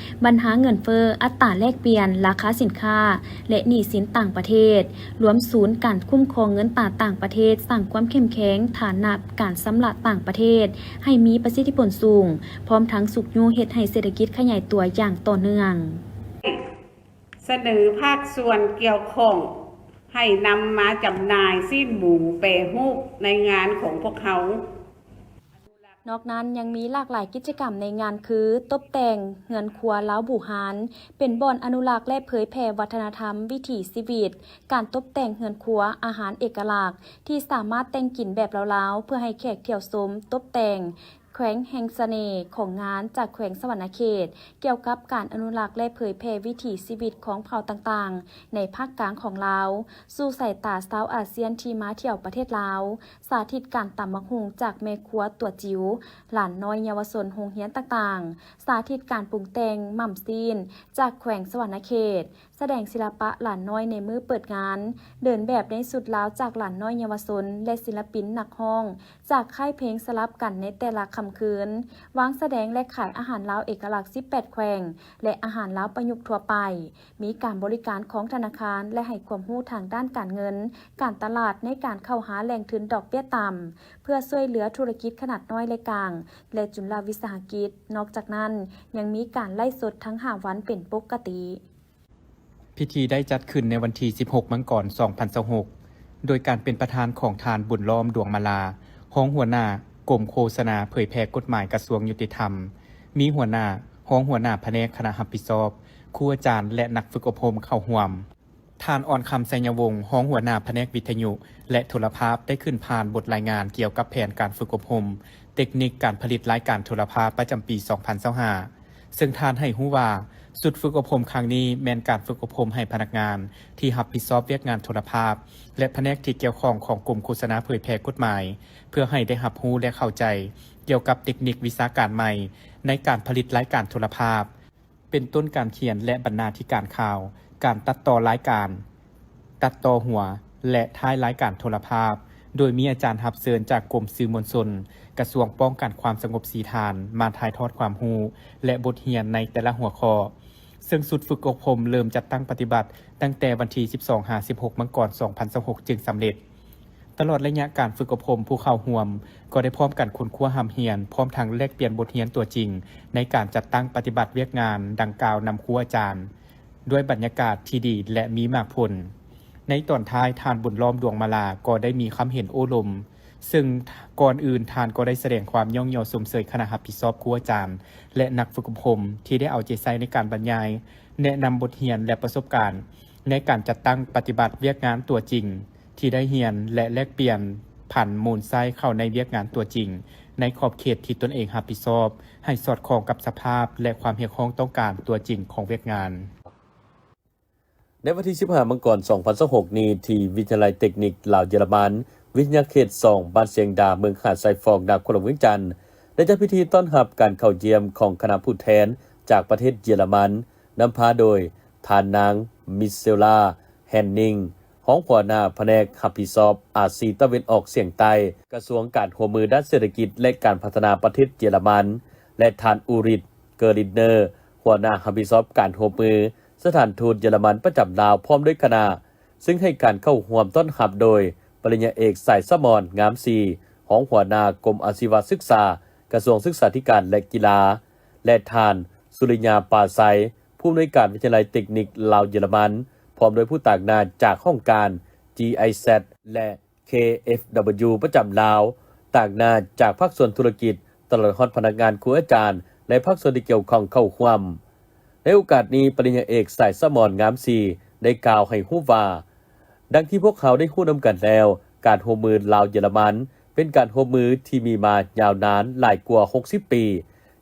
ບັນຫາເງິນເຟີ້, ອັດຕາແລກປ່ຽນ, ລາຄາສິນຄ້າ ແລະ ໜີ້ສິນຕ່າງປະເທດ, ລວມສູນການຄຸ້ມຄອງເງິນຕາຕ່າງປະເທດ, ສ້າງຄວາມເຂັ້ມແຂງຖານະການຊຳລະຕ່າງປະເທດໃຫ້ມີປະສິດທິຜົນສູງ, ພ້ອມທັງຊຸກຍູ້ເຮັດໃຫ້ເສດຖະກິດຂະຫຍາຍຕົວຢ່າງຕໍ່ເນື່ອງ. ສະເໜີພາກສ່ວນກ່ຽວຂ້ອງໃຫ້ນຳມາຈຳໜ່າຍຊີ້ນໝູແປຮູບໃນງານຂອງພວກເຮົາ. ນອກນັ້ນຍັງມີຫຼາກຫຼາຍກິດຈະກຳໃນງານຄື ຕົບແຕ່ງເຮືອນຄົວລາວບູຮານ ເປັນບ່ອນອະນຸລັກ ແລະ ເຜີຍແຜ່ວັດທະນະທຳວິຖີຊີວິດ, ການຕົບແຕ່ງເຮືອນຄົວອາຫານເອກະລັກ ທີ່ສາມາດແຕ່ງກິນແບບລາວໆ ເພື່ອໃຫ້ແຂກທ່ຽວຊົມ, ຕົບແຕ່ງ ແຂວງແຫ່ງສະເໜ່ຂອງງານຈາກແຂວງສະຫວັນນະເຂດ ກ່ຽວກັບການອະນຸລັກ ແລະ ເຜີຍແຜ່ວິຖີຊີວິດຂອງເຜົ່າຕ່າງໆ ໃນພາກກາງຂອງລາວ ສູ່ສາຍຕາຊາວອາຊຽນທີ່ມາທ່ຽວປະເທດລາວ, ສາທິດການຕຳບັກຫຸ່ງຈາກແມ່ຄົວຕົວຈິ໋ວ, ຫຼານນ້ອຍເຍົາວະຊົນໂຮງຮຽນຕ່າງໆ, ສາທິດການປຸງແຕ່ງໝ່ຳຊີ້ນຈາກແຂວງສະຫວັນນະເຂດ, ສະແດງສິລະປະຫຼານນ້ອຍໃນມື້ເປີດງານ, ເດີນແບບໃນຊຸດລາວຈາກຫຼານນ້ອຍເຍົາວະຊົນ ແລະ ສິລະປິນນັກຮ້ອງ ຈາກຄ້າຍເພງສະຫຼັບກັນໃນແຕ່ລະຄ່ຳຄືນ, ວາງສະແດງ ແລະ ຂາຍອາຫານລາວເອກະລັກສິບແປດແຂວງ ແລະ ອາຫານລາວປະຍຸກທົ່ວໄປ, ມີການບໍລິການຂອງທະນາຄານ ແລະ ໃຫ້ຄວາມຮູ້ທາງດ້ານການເງິນ, ການຕະຫຼາດໃນການເຂົ້າຫາແຫຼ່ງທຶນດອກເບ້ຍຕ່ຳ ເພື່ອຊ່ວຍເຫຼືອທຸລະກິດຂະໜາດນ້ອຍ ແລະ ກາງ ແລະ ຈຸນລະວິສາຫະກິດ. ນອກຈາກນັ້ນ, ຍັງມີການໄລຟ໌ສົດທັງຫ້າວັນເປັນປົກກະຕິ. ພິທີໄດ້ຈັດຂຶ້ນໃນວັນທີສິບຫົກ ມັງກອນ ສອງພັນຊາວຫົກ ໂດຍການເປັນປະທານຂອງທ່ານ ບຸນລ້ອມ ດວງມາລາ, ຮອງຫົວໜ້າກົມໂຄສະນາເຜີຍແຜ່ກົດໝາຍກະຊວງຍຸຕິທຳ, ມີຫົວໜ້າ, ຮອງຫົວໜ້າພະແນກຄະນະຮັບຜິດຊອບ, ຄູອາຈານ ແລະ ນັກຝຶກອົບຮົມເຂົ້າຮ່ວມ. ທ່ານ ອອນຄຳ ໄຊຍະວົງ ຮອງຫົວໜ້າພະແນກວິທະຍຸ ແລະ ໂທລະພາບ ໄດ້ຂຶ້ນຜ່ານບົດລາຍງານກ່ຽວກັບແຜນການຝຶກອົບຮົມເຕັກນິກການຜະລິດລາຍການໂທລະພາບປະຈຳປີສອງພັນຊາວຫ້າ ເຊິ່ງທ່ານໃຫ້ຮູ້ວ່າ ຊຸດຝຶກອົບຮົມຄັ້ງນີ້ແມ່ນການຝຶກອົບຮົມໃຫ້ພະນັກງານທີ່ຮັບຜິດຊອບວຽກງານໂທລະພາບ ແລະ ພະແນກທີ່ກ່ຽວຂ້ອງຂອງກົມໂຄສະນາເຜີຍແຜ່ກົດໝາຍ ເພື່ອໃຫ້ໄດ້ຮັບຮູ້ ແລະ ເຂົ້າໃຈກ່ຽວກັບເຕັກນິກວິຊາການໃໝ່ໃນການຜະລິດລາຍການໂທລະພາບ ເປັນຕົ້ນການຂຽນ ແລະ ບັນນາທິການຂ່າວ, ການຕັດຕໍ່ລາຍການ, ຕັດຕໍ່ຫົວ ແລະ ທ້າຍລາຍການໂທລະພາບ, ໂດຍມີອາຈານຮັບເຊີນຈາກກົມສື່ມວນຊົນ, ກະຊວງປ້ອງກັນຄວາມສະຫງົບສີ່ທ່ານ ມາຖ່າຍທອດຄວາມຮູ້ ແລະ ບົດຮຽນໃນແຕ່ລະຫົວຂໍ້. ເຊິ່ງຊຸດຝຶກອົບຮົມເລີ່ມຈັດຕັ້ງປະຕິບັດຕັ້ງແຕ່ວັນທີສິບສອງຫາສິບຫົກມັງກອນສອງພັນຊາວຫົກ ຈຶ່ງສຳເລັດ. ຕະຫຼອດໄລຍະການຝຶກອົບຮົມ, ຜູ້ເຂົ້າຮ່ວມກໍໄດ້ພ້ອມກັນຄົ້ນຄວ້າຮ່ຳຮຽນ, ພ້ອມທັງແລກປ່ຽນບົດຮຽນຕົວຈິງໃນການຈັດຕັ້ງປະຕິບັດວຽກງານດັ່ງກ່າວນຳຄູອາຈານ, ດ້ວຍບັນຍາກາດທີ່ດີ ແລະ ມີໝາກຜົນ. ໃນຕອນທ້າຍ, ທ່ານ ບຸນລ້ອມ ດວງມາລາ ກໍໄດ້ມີຄຳເຫັນໂອ້ລົມ, ເຊິ່ງກ່ອນອື່ນທ່ານກໍໄດ້ສະແດງຄວາມຍ້ອງຍໍຊົມເຊີຍຄະນະຮັບຜິດຊອບ, ຄູອາຈານ ແລະ ນັກຝຶກອົບຮົມ ທີ່ໄດ້ເອົາໃຈໃສ່ໃນການບັນຍາຍ, ແນະນຳບົດຮຽນ ແລະ ປະສົບການໃນການຈັດຕັ້ງປະຕິບັດວຽກງານຕົວຈິງ ທີ່ໄດ້ຮຽນ ແລະ ແລກປ່ຽນຜັນມູນໃຊ້ເຂົ້າໃນວຽກງານຕົວຈິງ ໃນຂອບເຂດທີ່ຕົນເອງຮັບຜິດຊອບ ໃຫ້ສອດຄ່ອງກັບສະພາບ ແລະ ຄວາມຮຽກຮ້ອງຕ້ອງການຕົວຈິງຂອງວຽກງານ. ໃນວັນທີສິບຫ້າມັງກອນສອງພັນຊາວຫົກນີ້ ທີ່ວິທະຍາໄລເຕັກນິກລາວເຢຍລະມັນ ວິທະຍາເຂດສອງ ບ້ານຊຽງດາ ເມືອງຫາດຊາຍຟອງ ນະຄອນຫຼວງວຽງຈັນ ໄດ້ຈັດພິທີຕ້ອນຮັບການເຂົ້າຢ້ຽມຂອງຄະນະຜູ້ແທນຈາກປະເທດເຢຍລະມັນ ນຳພາໂດຍ ທ່ານນາງ ມິເຊລາ ແຮນນິງ ຮອງຫົວໜ້າພະແນກຮັບຜິດຊອບອາຊີຕາເວັນອອກສຽງໃຕ້ ກະຊວງການຮ່ວມມືດ້ານເສດຖະກິດ ແລະ ການພັດທະນາປະເທດເຢຍລະມັນ ແລະ ທ່ານ ອູຣິດ ເກີລິນເນີ ຫົວໜ້າຮັບຜິດຊອບການຮ່ວມມືສະຖານທູດເຢຍລະມັນປະຈຳລາວ ພ້ອມດ້ວຍຄະນະ, ເຊິ່ງໃຫ້ການເຂົ້າຮ່ວມຕ້ອນຮັບໂດຍ ປະລິນຍາເອກ ສາຍສະໝອນ ງາມສີ ຮອງຫົວໜ້າກົມອາຊີວະສຶກສາ ກະຊວງສຶກສາທິການ ແລະ ກິລາ ແລະ ທ່ານ ສຸລິຍາ ປາໄຊ ຜູ້ອຳນວຍການວິທະຍາໄລເຕັກນິກລາວເຢຍລະມັນ ພ້ອມດ້ວຍຜູ້ຕາງໜ້າຈາກຫ້ອງການ ຈີໄອແຊັດ ແລະ ເຄເອັຟດັບເບິນຢູ ປະຈຳລາວ, ຕາງໜ້າຈາກພາກສ່ວນທຸລະກິດ, ຕະຫຼອດຮອດພະນັກງານ, ຄູອາຈານ ແລະ ພາກສ່ວນທີ່ກ່ຽວຂ້ອງເຂົ້າຮ່ວມ. ໃນໂອກາດນີ້, ປະລິນຍາເອກ ສາຍສະໝອນ ງາມສີ ໄດ້ກ່າວໃຫ້ຮູ້ວ່າ, ດັ່ງທີ່ພວກເຮົາໄດ້ຮູ້ນຳກັນແລ້ວ, ການຮ່ວມມືລາວ-ເຢຍລະມັນ ເປັນການຮ່ວມມືທີ່ມີມາຍາວນານຫຼາຍກວ່າຫົກສິບປີ.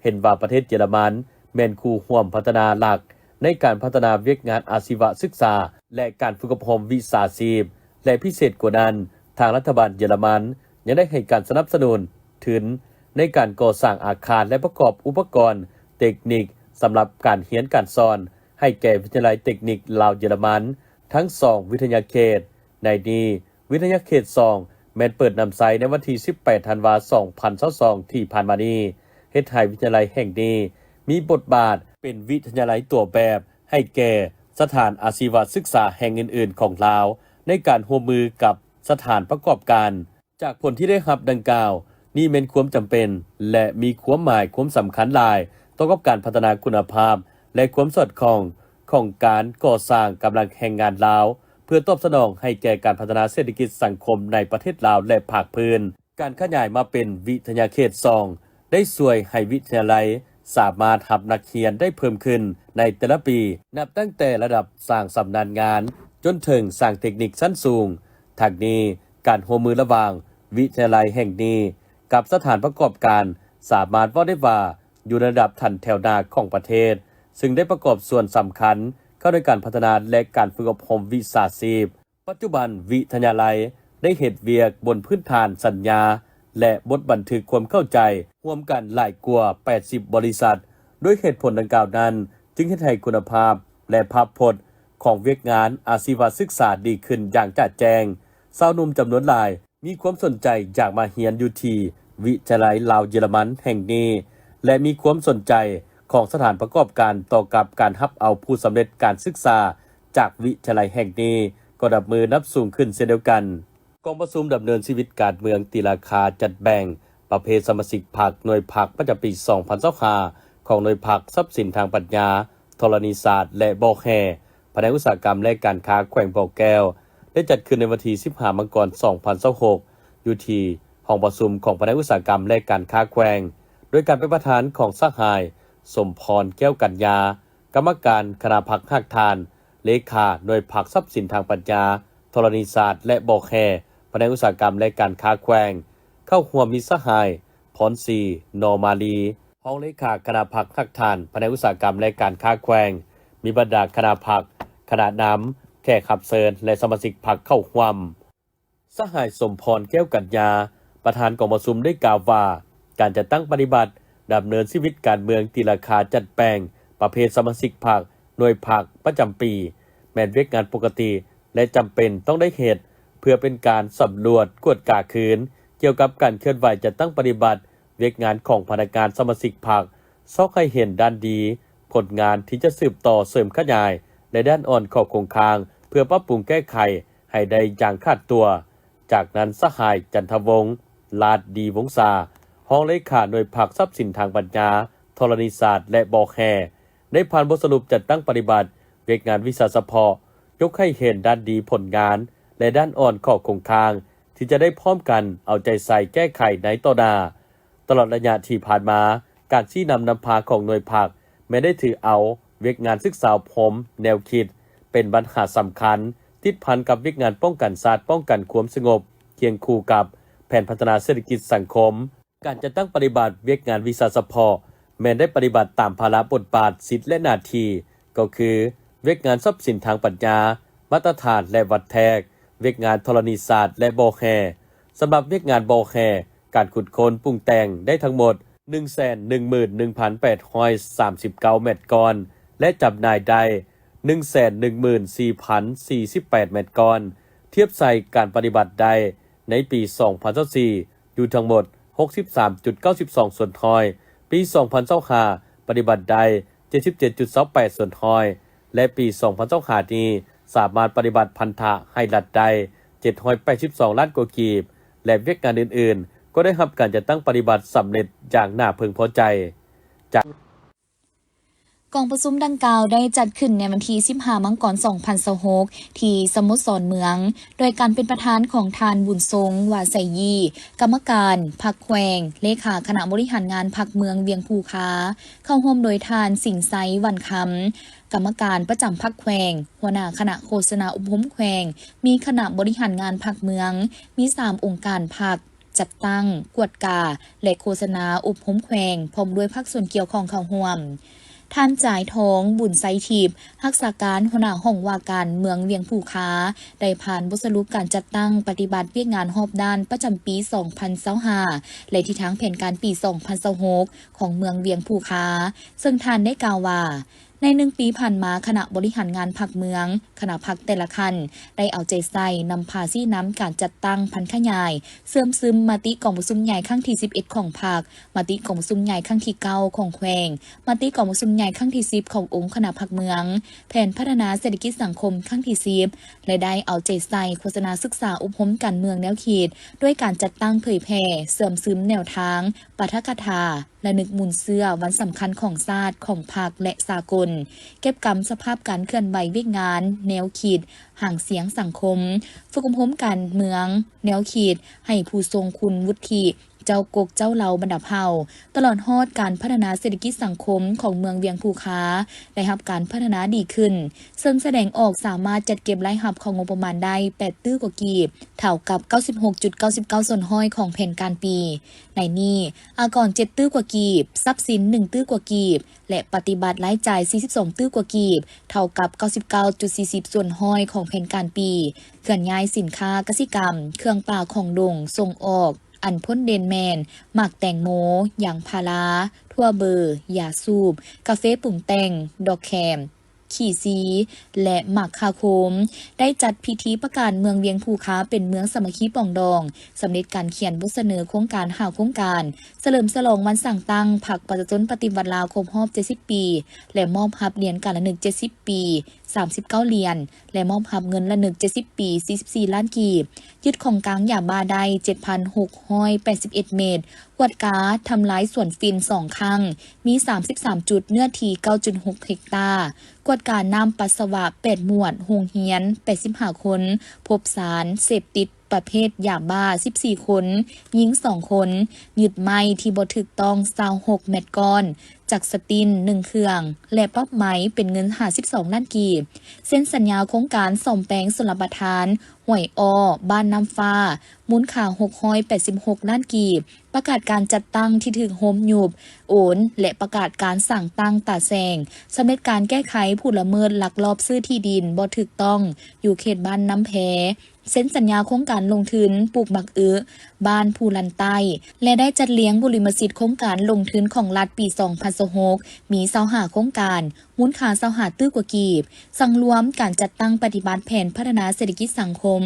ເຫັນວ່າປະເທດເຢຍລະມັນແມ່ນຄູ່ຮ່ວມພັດທະນາຫຼັກໃນການພັດທະນາວຽກງານອາຊີວະສຶກສາ ແລະ ການຝຶກອົບຮົມວິຊາຊີບ, ແລະ ພິເສດກວ່ານັ້ນ, ທາງລັດຖະບານເຢຍລະມັນຍັງໄດ້ໃຫ້ການສະໜັບສະໜູນທຶນໃນການກໍ່ສ້າງອາຄານ ແລະ ປະກອບອຸປະກອນເຕັກນິກສຳລັບການຮຽນການສອນໃຫ້ແກ່ວິທະຍາໄລເຕັກນິກລາວ-ເຢຍລະມັນທັງສອງວິທະຍາເຂດ. ໃນນີ້, ວິທະຍາເຂດສອງ ແມ່ນເປີດນຳໃຊ້ໃນວັນທີສິບແປດທັນວາ ສອງພັນຊາວສອງ ທີ່ຜ່ານມານີ້, ເຮັດໃຫ້ວິທະຍາໄລແຫ່ງນີ້ມີບົດບາດເປັນວິທະຍາໄລຕົວແບບໃຫ້ແກ່ສະຖານອາຊີວະສຶກສາແຫ່ງອື່ນໆຂອງລາວ ໃນການຮ່ວມມືກັບສະຖານປະກອບການ. ຈາກຜົນທີ່ໄດ້ຮັບດັ່ງກ່າວ, ນີ້ແມ່ນຄວາມຈຳເປັນ ແລະ ມີຄວາມໝາຍຄວາມສຳຄັນຫຼາຍຕໍ່ກັບການພັດທະນາຄຸນນະພາບ ແລະ ຄວາມສອດຄ່ອງຂອງການກໍ່ສ້າງກຳລັງແຮງງານລາວ ເພື່ອຕອບສະໜອງໃຫ້ແກ່ການພັດທະນາເສດຖະກິດສັງຄົມໃນປະເທດລາວ ແລະ ພາກພື້ນ. ການຂະຫຍາຍມາເປັນວິທະຍາເຂດສອງ ໄດ້ຊ່ວຍໃຫ້ວິທະຍາໄລສາມາດຮັບນັກຮຽນໄດ້ເພີ່ມຂຶ້ນໃນແຕ່ລະປີ, ນັບຕັ້ງແຕ່ລະດັບສ້າງຊຳນານງານ ຈົນເຖິງສ້າງເຕັກນິກຊັ້ນສູງ. ທັງນີ້, ການຮ່ວມມືລະຫວ່າງວິທະຍາໄລແຫ່ງນີ້ກັບສະຖານປະກອບການ ສາມາດເວົ້າໄດ້ວ່າຢູ່ໃນລະດັບທັນແຖວໜ້າຂອງປະເທດ, ເຊິ່ງໄດ້ປະກອບສ່ວນສຳຄັນເຂົ້າໃນການພັດທະນາ ແລະ ການຝຶກອົບຮົມວິຊາຊີບ. ປັດຈຸບັນ, ວິທະຍາໄລໄດ້ເຮັດວຽກບົນພື້ນຖານສັນຍາ ແລະ ບົດບັນທຶກຄວາມເຂົ້າໃຈຮ່ວມກັນຫຼາຍກວ່າແປດສິບບໍລິສັດ. ດ້ວຍເຫດຜົນດັ່ງກ່າວນັ້ນ, ຈຶ່ງເຮັດໃຫ້ຄຸນນະພາບ ແລະ ພາບພົດຂອງວຽກງານອາຊີວະສຶກສາດີຂຶ້ນຢ່າງຈະແຈ້ງ. ຊາວໜຸ່ມຈຳນວນຫຼາຍ ມີຄວາມສົນໃຈຢາກມາຮຽນຢູ່ທີ່ວິທະຍາໄລລາວເຢຍລະມັນແຫ່ງນີ້ ແລະ ມີຄວາມສົນໃຈຂອງສະຖານປະກອບການຕໍ່ກັບການຮັບເອົາຜູ້ສຳເລັດການສຶກສາຈາກວິທະຍາໄລແຫ່ງນີ້ກໍນັບມື້ນັບສູງຂຶ້ນເຊັ່ນດຽວກັນ. ກອງປະຊຸມດຳເນີນຊີວິດການເມືອງຕີລາຄາຈັດແບ່ງປະເພດສະມາຊິກພັກ, ໜ່ວຍພັກປະຈຳປີສອງພັນຊາວຫ້າ ຂອງໜ່ວຍພັກຊັບສິນທາງປັນຍາ, ທໍລະນີສາດ ແລະ ບໍ່ແຮ່ ພະແນກອຸດສາຫະກຳ ແລະ ການຄ້າແຂວງບໍ່ແກ້ວ ໄດ້ຈັດຂຶ້ນໃນວັນທີສິບຫ້າ ມັງກອນ ສອງພັນຊາວຫົກ ຢູ່ທີ່ຫ້ອງປະຊຸມຂອງພະແນກອຸດສາຫະກຳ ແລະ ການຄ້າແຂວງ ໂດຍການເປັນປະທານຂອງສະຫາຍ ສົມພອນ ແກ້ວກັນຍາ ກຳມະການຄະນະພັກຮາກຖານ ເລຂາໜ່ວຍພັກຊັບສິນທາງປັນຍາ, ທໍລະນີສາດ ແລະ ບໍ່ແຮ່ ພະແນກອຸດສາຫະກຳ ແລະ ການຄ້າແຂວງ. ເຂົ້າຮ່ວມມີສະຫາຍ ພອນສີ ນໍມາລີ ຮອງເລຂາຄະນະພັກຮາກຖານ ພະແນກອຸດສາຫະກຳ ແລະ ການຄ້າແຂວງ, ມີບັນດາຄະນະພັກ, ຄະນະນຳ, ແຂກຮັບເຊີນ ແລະ ສະມາຊິກພັກເຂົ້າຮ່ວມ. ສະຫາຍ ສົມພອນ ແກ້ວກັນຍາ ປະທານກອງປະຊຸມໄດ້ກ່າວວ່າ ການຈັດຕັ້ງປະຕິບັດດຳເນີນຊີວິດການເມືອງຕີລາຄາຈັດແປງປະເພດສະມາຊິກພັກ, ໜ່ວຍພັກປະຈຳປີ ແມ່ນວຽກງານປົກກະຕິ ແລະ ຈຳເປັນຕ້ອງໄດ້ເຮັດ ເພື່ອເປັນການສຳຫຼວດກວດກາຄືນ ກ່ຽວກັບການເຄື່ອນໄຫວຈັດຕັ້ງປະຕິບັດວຽກງານຂອງພະນັກງານສະມາຊິກພັກ, ຊອກໃຫ້ເຫັນດ້ານດີ, ຜົນງານທີ່ຈະສືບຕໍ່ເສີມຂະຫຍາຍ ແລະ ດ້ານອ່ອນຂອງຄົງຄ້າງ ເພື່ອປັບປຸງແກ້ໄຂໃຫ້ໄດ້ຢ່າງຂາດຕົວ. ຈາກນັ້ນ ສະຫາຍ ຈັນທະວົງ ລາດດີວົງສາ ຮອງເລຂາໜ່ວຍພັກຊັບສິນທາງປັນຍາ, ທໍລະນີສາດ ແລະ ບໍ່ແຮ່ ໄດ້ຜ່ານບົດສະຫຼຸບຈັດຕັ້ງປະຕິບັດວຽກງານວິຊາສະເພາະ, ຍົກໃຫ້ເຫັນດ້ານດີ, ຜົນງານ ແລະ ດ້ານອ່ອນຂອງຄົງຄ້າງ ທີ່ຈະໄດ້ພ້ອມກັນເອົາໃຈໃສ່ແກ້ໄຂໃນຕໍ່ໜ້າ. ຕະຫຼອດໄລຍະທີ່ຜ່ານມາ, ການຊີ້ນຳນຳພາຂອງໜ່ວຍພັກ ແມ່ນໄດ້ຖືເອົາວຽກງານສຶກສາອົບຮົມແນວຄິດ ເປັນບັນຫາສຳຄັນ ຕິດພັນກັບວຽກງານປ້ອງກັນຊາດ, ປ້ອງກັນຄວາມສະຫງົບ, ຄຽງຄູ່ກັບແຜນພັດທະນາເສດຖະກິດສັງຄົມ. ການຈັດຕັ້ງປະຕິບັດວຽກງານວິຊາສະເພາະ ແມ່ນໄດ້ປະຕິບັດຕາມພາລະບົດບາດ, ສິດ ແລະ ໜ້າທີ່, ກໍຄື ວຽກງານຊັບສິນທາງປັນຍາ, ມາດຕະຖານ ແລະ ວັດແທກ, ວຽກງານທໍລະນີສາດ ແລະ ບໍ່ແຮ່. ສຳລັບວຽກງານບໍ່ແຮ່, ການຂຸດຄົ້ນປຸງແຕ່ງໄດ້ທັງໝົດ ໜຶ່ງແສນໜຶ່ງໝື່ນໜຶ່ງພັນແປດຮ້ອຍສາມສິບເກົ້າແມັດກ້ອນ ແລະ ຈຳໜ່າຍໄດ້ ໜຶ່ງແສນໜຶ່ງໝື່ນສີ່ພັນສີ່ສິບແປດແມັດກ້ອນ, ທຽບໃສ່ການປະຕິບັດໄດ້ໃນປີສອງພັນຊາວສີ່ ຢູ່ທັງໝົດຫົກສິບສາມຈຸດເກົ້າສິບສອງສ່ວນຮ້ອຍ, ປີສອງພັນຊາວຫ້າ ປະຕິບັດໄດ້ເຈັດສິບເຈັດຈຸດຊາວແປດສ່ວນຮ້ອຍ ແລະ ປີສອງພັນຊາວຫ້ານີ້ ສາມາດປະຕິບັດພັນທະໃຫ້ລັດໄດ້ເຈັດຮ້ອຍແປດສິບສອງລ້ານກວ່າກີບ ແລະ ວຽກງານອື່ນໆ ກໍໄດ້ຮັບການຈັດຕັ້ງປະຕິບັດສຳເລັດຢ່າງໜ້າເພິ່ງພໍໃຈ. ຈາກ ກອງປະຊຸມດັ່ງກ່າວໄດ້ຈັດຂຶ້ນໃນວັນທີສິບຫ້າ ມັງກອນ ສອງພັນຊາວຫົກ ທີ່ສະໂມສອນເມືອງ ໂດຍການເປັນປະທານຂອງທ່ານ ບຸນຊົງ ຫວາໄຊຢີ ກຳມະການພັກແຂວງ, ເລຂາຄະນະບໍລິຫານງານພັກເມືອງວຽງພູຄາ, ເຂົ້າຮ່ວມໂດຍທ່ານ ສິງໄຊ ວັນຄຳ ກຳມະການປະຈຳພັກແຂວງ, ຫົວໜ້າຄະນະໂຄສະນາອົບຮົມແຂວງ, ມີຄະນະບໍລິຫານງານພັກເມືອງ, ມີສາມອົງການພັກ ຈັດຕັ້ງ, ກວດກາ ແລະ ໂຄສະນາອົບຮົມແຂວງ ພ້ອມດ້ວຍພາກສ່ວນກ່ຽວຂ້ອງເຂົ້າຮ່ວມ. ທ່ານ ຈາຍທອງ ບຸນໄຊທິບ ຮັກສາການຫົວໜ້າຫ້ອງວ່າການເມືອງວຽງພູຄາ ໄດ້ຜ່ານບົດສະຫຼຸບການຈັດຕັ້ງປະຕິບັດວຽກງານຮອບດ້ານປະຈຳປີສອງພັນຊາວຫ້າ ແລະ ທິດທາງແຜນການປີສອງພັນຊາວຫົກ ຂອງເມືອງວຽງພູຄາ, ເຊິ່ງທ່ານໄດ້ກ່າວວ່າ ໃນໜຶ່ງປີຜ່ານມາ, ຄະນະບໍລິຫານງານພັກເມືອງ, ຄະນະພັກແຕ່ລະຂັ້ນ ໄດ້ເອົາໃຈໃສ່ນຳພາຊີ້ນຳການຈັດຕັ້ງຜັນຂະຫຍາຍ, ເຊື່ອມຊຶມມະຕິກອງປະຊຸມໃຫຍ່ຄັ້ງທີສິບເອັດຂອງພັກ, ມະຕິກອງປະຊຸມໃຫຍ່ຄັ້ງທີເກົ້າຂອງແຂວງ, ມະຕິກອງປະຊຸມໃຫຍ່ຄັ້ງທີສິບຂອງອົງຄະນະພັກເມືອງ, ແຜນພັດທະນາເສດຖະກິດສັງຄົມຄັ້ງທີສິບ ແລະ ໄດ້ເອົາໃຈໃສ່ໂຄສະນາສຶກສາອົບຮົມການເມືອງແນວຄິດ ດ້ວຍການຈັດຕັ້ງເຜີຍແຜ່, ເຊື່ອມຊຶມແນວທາງ, ປາຖະກະຖາ, ລະນຶກໝູນເຊື້ອວັນສຳຄັນຂອງຊາດ, ຂອງພັກ ແລະ ສາກົນ, ເກັບກຳສະພາບການເຄື່ອນໄຫວວຽກງານແນວຄິດ, ຫາງສຽງສັງຄົມ, ຝຶກອົບຮົມການເມືອງແນວຄິດໃຫ້ຜູ້ຊົງຄຸນວຸດທິ, ເຈົ້າກົກເຈົ້າເຫຼົ່າບັນດາເຜົ່າ, ຕະຫຼອດຮອດການພັດທະນາເສດຖະກິດສັງຄົມຂອງເມືອງວຽງພູຄາ ໄດ້ຮັບການພັດທະນາດີຂຶ້ນ, ເຊິ່ງສະແດງອອກສາມາດຈັດເກັບລາຍຮັບເຂົ້າງົບປະມານໄດ້ແປດຕື້ກວ່າກີບ, ເທົ່າກັບເກົ້າສິບຫົກຈຸດເກົ້າສິບເກົ້າສ່ວນຮ້ອຍຂອງແຜນການປີ. ໃນນີ້, ອາກອນເຈັດຕື້ກວ່າກີບ, ຊັບສິນໜຶ່ງຕື້ກວ່າກີບ ແລະ ປະຕິບັດລາຍຈ່າຍສີ່ສິບສອງຕື້ກວ່າກີບ, ເທົ່າກັບເກົ້າສິບເກົ້າຈຸດສີ່ສິບສ່ວນຮ້ອຍຂອງແຜນການປີ, ເຄື່ອນຍ້າຍສິນຄ້າກະສິກຳ, ເຄື່ອງປ່າຂອງດົງ, ສົ່ງອອກ, ອັນພົ້ນເດັ່ນແມ່ນ ໝາກແຕງໂມ, ຢາງພາລາ, ຖົ່ວເບີ, ຢາສູບ, ກາເຟປຸງແຕ່ງ, ດອກແຄມ, ຂີ້ຊີ ແລະ ໝາກຄາໂຄມ ໄດ້ຈັດພິທີປະກາດເມືອງວຽງພູຄາເປັນເມືອງສາມັກຄີປອງດອງ, ສຳເລັດການຂຽນບົດສະເໜີໂຄງການຫ້າໂຄງການ, ສະເຫຼີມສະຫຼອງວັນສ້າງຕັ້ງພັກປະຊາຊົນປະຕິວັດລາວຄົບຮອບເຈັດສິບປີ ແລະ ມອບຮັບຫຼຽນການລະນຶກເຈັດສິບປີ ສາມສິບເກົ້າຫຼຽນ ແລະ ມອບຮັບເງິນລະນຶກເຈັດສິບປີ ສີ່ສິບສີ່ລ້ານກີບ, ຍຶດຂອງກາງຢາບ້າໄດ້ເຈັດພັນຫົກຮ້ອຍແປດສິບເອັດເມັດ, ກວດກາທຳລາຍສວນຝິ່ນສອງຄັ້ງ, ມີສາມສິບສາມຈຸດ, ເນື້ອທີ່ເກົ້າຈຸດຫົກເຮັກຕາ, ກວດການ້ຳປັດສະວະແປດໝວດ, ໂຮງຮຽນແປດສິບຫ້າຄົນ, ພົບສານເສບຕິດ ປະເພດຢາບ້າສິບສີ່ຄົນ, ຍິງສອງຄົນ, ຍຶດໄມ້ທີ່ບໍ່ຖືກຕ້ອງຊາວຫົກແມັດກ້ອນ, ຈັກສະຕິນໜຶ່ງເຄື່ອງ ແລະ ປັບໃໝເປັນເງິນຫ້າສິບສອງລ້ານກີບ, ເຊັນສັນຍາໂຄງການສ້ອມແປງຊົນລະປະທານຫ້ວຍອໍ້ ບ້ານນ້ຳຟ້າ ມູນຄ່າຫົກຮ້ອຍແປດສິບຫົກລ້ານກີບ, ປະກາດການຈັດຕັ້ງທີ່ຖືກໂຮມຍຸບ, ໂອນ ແລະ ປະກາດການສ້າງຕັ້ງຕາແສງ, ສຳເລັດການແກ້ໄຂຜູ້ລະເມີດລັກລອບຊື້ທີ່ດິນບໍ່ຖືກຕ້ອງຢູ່ເຂດບ້ານນ້ຳແພ, ເຊັນສັນຍາໂຄງການລົງທຶນປູກໝາກອຶ ບ້ານພູລັນໃຕ້ ແລະ ໄດ້ຈັດລຽງບຸລິມະສິດໂຄງການລົງທຶນຂອງລັດປີສອງພັນຊາວຫົກ ມີຊາວຫ້າໂຄງການ, ມູນຄ່າຊາວຫ້າຕື້ກວ່າກີບ, ສັງລວມການຈັດຕັ້ງປະຕິບັດແຜນພັດທະນາເສດຖະກິດສັງຄົມ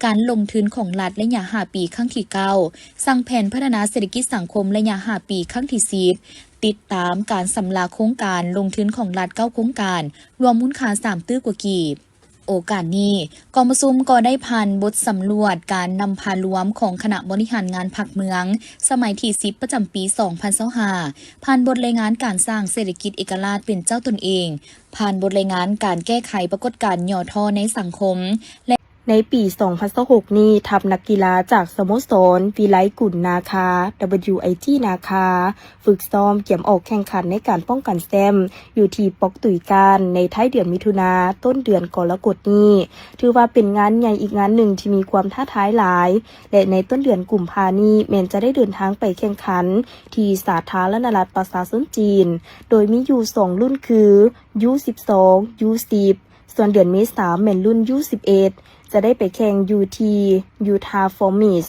ການລົງທຶນຂອງລັດໄລຍະຫ້າປີຄັ້ງທີເກົ້າ, ສ້າງແຜນພັດທະນາເສດຖະກິດສັງຄົມໄລຍະຫ້າປີຄັ້ງທີສິບ, ຕິດຕາມການຊຳລະໂຄງການລົງທຶນຂອງລັດເກົ້າໂຄງການ, ລວມມູນຄ່າສາມຕື້ກວ່າກີບ. ໂອກາດນີ້, ກອງປະຊຸມກໍໄດ້ຜ່ານບົດສຳຫຼວດການນຳພາລວມຂອງຄະນະບໍລິຫານງານພັກເມືອງ ສະໄໝທີສິບ ປະຈຳປີສອງພັນຊາວຫ້າ, ຜ່ານບົດລາຍງານການສ້າງເສດຖະກິດເອກະລາດເປັນເຈົ້າຕົນເອງ, ຜ່ານບົດລາຍງານການແກ້ໄຂປາກົດການຫຍໍ້ທໍ້ໃນສັງຄົມ ແລະ ໃນປີສອງພັນຊາວຫົກນີ້, ທັບນັກກິລາຈາກສະໂມສອນວິໄລກຸນນາຄາ WIG ນາຄາ ຝຶກຊ້ອມກຽມອອກແຂ່ງຂັນໃນການປ້ອງກັນແຊ້ມຢູ່ທີ່ປອກຕຸຍການໃນທ້າຍເດືອນມິຖຸນາ ຕົ້ນເດືອນກໍລະກົດນີ້, ຖືວ່າເປັນງານໃຫຍ່ອີກງານໜຶ່ງທີ່ມີຄວາມທ້າທາຍຫຼາຍ ແລະ ໃນຕົ້ນເດືອນກຸມພານີ້ແມ່ນຈະໄດ້ເດີນທາງໄປແຂ່ງຂັນທີ່ສາທາລະນະລັດປະຊາຊົນຈີນ, ໂດຍມີຢູ່ສອງລຸ້ນຄື ຢູສິບສອງ ຢູສິບ ສ່ວນເດືອນເມສາແມ່ນລຸ້ນ ຢູສິບເອັດ ຈະໄດ້ໄປແຂ່ງຢູ່ທີ່ຢູທາຟອມິສ,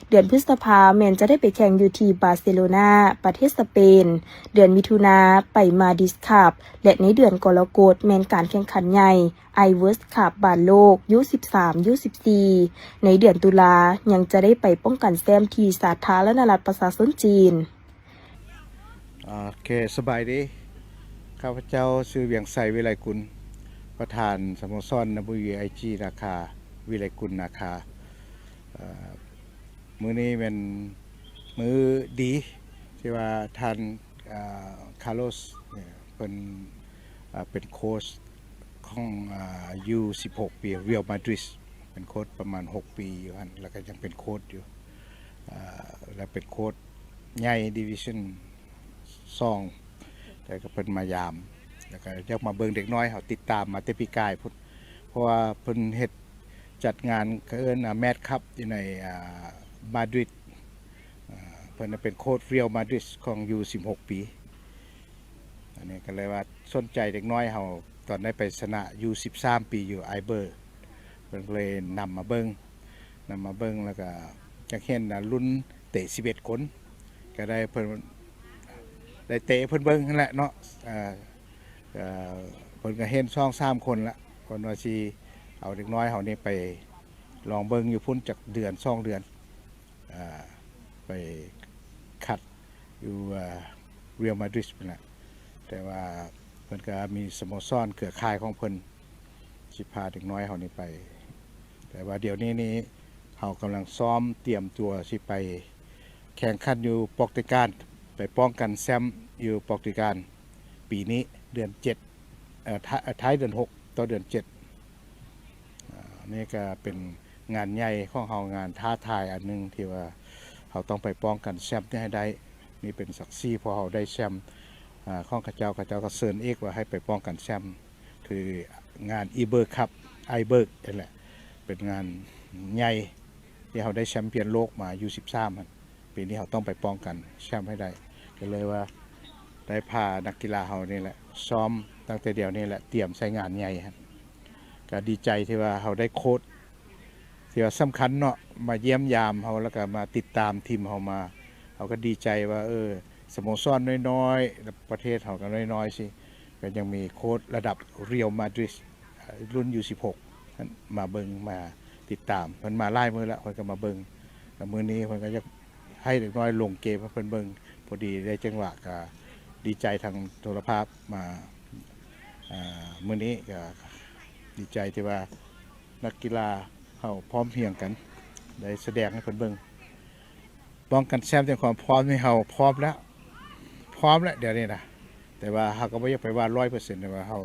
ເດືອນພຶດສະພາແມ່ນຈະໄດ້ໄປແຂ່ງຢູ່ທີ່ບາເຊໂລນາ ປະເທດສະເປນ, ເດືອນມິຖຸນາໄປມາດິສຄັບ ແລະ ໃນເດືອນກໍລະກົດແມ່ນການແຂ່ງຂັນໃຫຍ່ ໄອເວີສຄັບ ບ້ານໂລກ ຢູສິບສາມ ຢູສິບສີ່, ໃນເດືອນຕຸລາຍັງຈະໄດ້ໄປປ້ອງກັນແຊ້ມທີ່ສາທາລະນະລັດປະຊາຊົນຈີນ. ໂອເຄ ສະບາຍດີ. ຂ້າພະເຈົ້າຊື່ ວຽງໄຊ ວິໄລກຸນ, ປະທານສະໂມສອນ WIG ນາຄາ ວິໄລກຸນນາຄາ. ເອີ ມື້ນີ້ແມ່ນມື້ດີທີ່ວ່າທ່ານ ອາ ຄາໂລສ ເພິ່ນ ອາ ເປັນໂຄຊຂອງ ອາ ຢູສິບຫົກປີ Real Madrid, ເປັນໂຄຊປະມານຫົກປີຢູ່ຫັ້ນ ແລ້ວກໍຍັງເປັນໂຄຊຢູ່ ອາ ແລ້ວເປັນໂຄຊໃຫຍ່ Division ສອງ ແລ້ວກໍເພິ່ນມາຢາມ ແລ້ວກໍຢາກມາເບິ່ງເດັກນ້ອຍເຮົາ ຕິດຕາມມາແຕ່ປີກາຍພຸ້ນ ເພາະວ່າເພິ່ນເຮັດ ຈັດງານ ເຂົາເອີ້ນ ອາ Mad Cup ຢູ່ໃນ ອາ ມາດຣິດ. ອາ ເພິ່ນເປັນໂຄຊ Real Madrid ຂອງຢູສິບຫົກປີ. ອັນນີ້ກໍເລີຍວ່າສົນໃຈເດັກນ້ອຍເຮົາ ຕອນໄດ້ໄປຊະນະຢູສິບສາມປີຢູ່ Eibar, ເພິ່ນກໍເລີຍນຳມາເບິ່ງ ນຳມາເບິ່ງ ແລ້ວກໍຢາກເຫັນ ອາ ລຸ້ນເຕະສິບເອັດຄົນ ກໍໄດ້ເພິ່ນ ໄດ້ເຕະເພິ່ນເບິ່ງຫັ້ນແຫຼະເນາະ. ເອີ ເອີ ເພິ່ນກໍເຫັນສອງສາມຄົນລະ ເພິ່ນວ່າຊິເອົາເດັກນ້ອຍເຮົານີ້ໄປລອງເບິ່ງຢູ່ພຸ້ນຈັກເດືອນສອງເດືອນ ອາ ໄປຄັດຢູ່ ອາ Real Madrid ພຸ້ນແຫຼະ. ແຕ່ວ່າເພິ່ນກໍມີສະໂມສອນເຄືອຂ່າຍຂອງເພິ່ນ ຊິພາເດັກນ້ອຍເຮົານີ້ໄປ. ແຕ່ວ່າດຽວນີ້ນີ້ ເຮົາກຳລັງຊ້ອມຕຽມຕົວຊິໄປແຂ່ງຂັນຢູ່ປອກຕຸຍການ ໄປປ້ອງກັນແຊ້ມຢູ່ປອກຕຸຍການ ປີນີ້ເດືອນເຈັດ ເອີ ທ້າ- ເອີ ທ້າຍເດືອນຫົກຕໍ່ເດືອນເຈັດ. ອາ ນີ້ກໍເປັນງານໃຫຍ່ຂອງເຮົາ ງານທ້າທາຍອັນໜຶ່ງທີ່ວ່າເຮົາຕ້ອງໄປປ້ອງກັນແຊ້ມນີ້ໃຫ້ໄດ້. ນີ້ເປັນສັກສີ ເພາະເຮົາໄດ້ແຊ້ມ ອາ ຂອງເຂົາເຈົ້າ, ເຂົາເຈົ້າກໍເຊີນອີກວ່າໃຫ້ໄປປ້ອງກັນແຊ້ມ ຄືງານ Eibar Cup, Eibar ຫັ້ນແຫຼະ ເປັນງານໃຫຍ່ທີ່ເຮົາໄດ້ແຊັມປຽນໂລກມາຢູສິບສາມຫັ້ນ. ປີນີ້ເຮົາຕ້ອງໄປປ້ອງກັນແຊ້ມໃຫ້ໄດ້ ກໍເລີຍວ່າໄດ້ພານັກກິລາເຮົານີ້ແຫຼະ ຊ້ອມຕັ້ງແຕ່ດຽວນີ້ແຫຼະ ຕຽມໃສ່ງານໃຫຍ່ຫັ້ນ. ກໍດີໃຈທີ່ວ່າເຮົາໄດ້ໂຄດທີ່ວ່າສຳຄັນເນາະ ມາຢ້ຽມຢາມເຮົາ ແລ້ວກໍມາຕິດຕາມທີມເຮົາມາ. ເຮົາກໍດີໃຈວ່າ ເອີ ສະໂມສອນນ້ອຍໆ ແລະ ປະເທດເຮົາກໍນ້ອຍໆ ຊິ ກໍຍັງມີໂຄດລະດັບ Real Madrid ລຸ້ນຢູສິບຫົກ ມາເບິ່ງມາຕິດຕາມ. ເພິ່ນມາຫຼາຍມື້ແລ້ວ ເພິ່ນກໍມາເບິ່ງ ແລ້ວມື້ນີ້ເພິ່ນກໍຢາກໃຫ້ເດັກນ້ອຍລົງເກມໃຫ້ເພິ່ນເບິ່ງ. ພໍດີໄດ້ຈັງຫວະ ກໍດີໃຈທາງໂທລະພາບມາ ອາ ມື້ນີ້ກໍດີໃຈທີ່ວ່ານັກກິລາເຮົາພ້ອມພຽງກັນ ໄດ້ສະແດງໃຫ້ເພິ່ນເບິ່ງ. ປ້ອງກັນແຊ້ມ ເລື່ອງຄວາມພ້ອມນີ້ເຮົາພ້ອມແລ້ວ ພ້ອມແລ້ວດຽວນີ້ນະ. ແຕ່ວ່າເຮົາກໍບໍ່ຢາກໄປວ່າຮ້ອຍເປີເຊັນ ແຕ່ວ່າເຮົາ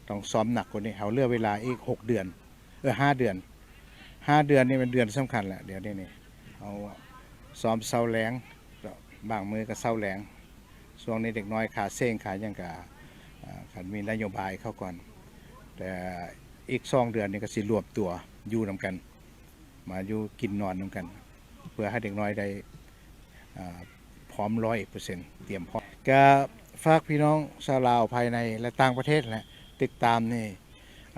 ຕ້ອງຊ້ອມໜັກກວ່ານີ້. ເຮົາເຫຼືອເວລາອີກຫົກເດືອນ ເອີ ຫ້າເດືອນ ຫ້າເດືອນນີ້ແມ່ນເດືອນສຳຄັນແຫຼະ ດຽວນີ້ນີ້ ເຮົາຊ້ອມເຊົ້າແລງ ບາງມື້ກໍເຊົ້າແລງ. ຊ່ວງນີ້ເດັກນ້ອຍຂາເສັງຂາຫຍັງກໍ ອ່າ ຄັນມີນະໂຍບາຍເຂົ້າກ່ອນ ແຕ່ອີກສອງເດືອນນີ້ກໍຊິລວມຕົວຢູ່ນຳກັນ ມາຢູ່ກິນນອນນຳກັນ ເພື່ອໃຫ້ເດັກນ້ອຍໄດ້ ອ່າ ພ້ອມຮ້ອຍເປີເຊັນ ຕຽມພ້ອມ. ກະຝາກພີ່ນ້ອງຊາວລາວພາຍໃນ ແລະ ຕ່າງປະເທດແຫຼະ ຕິດຕາມນີ້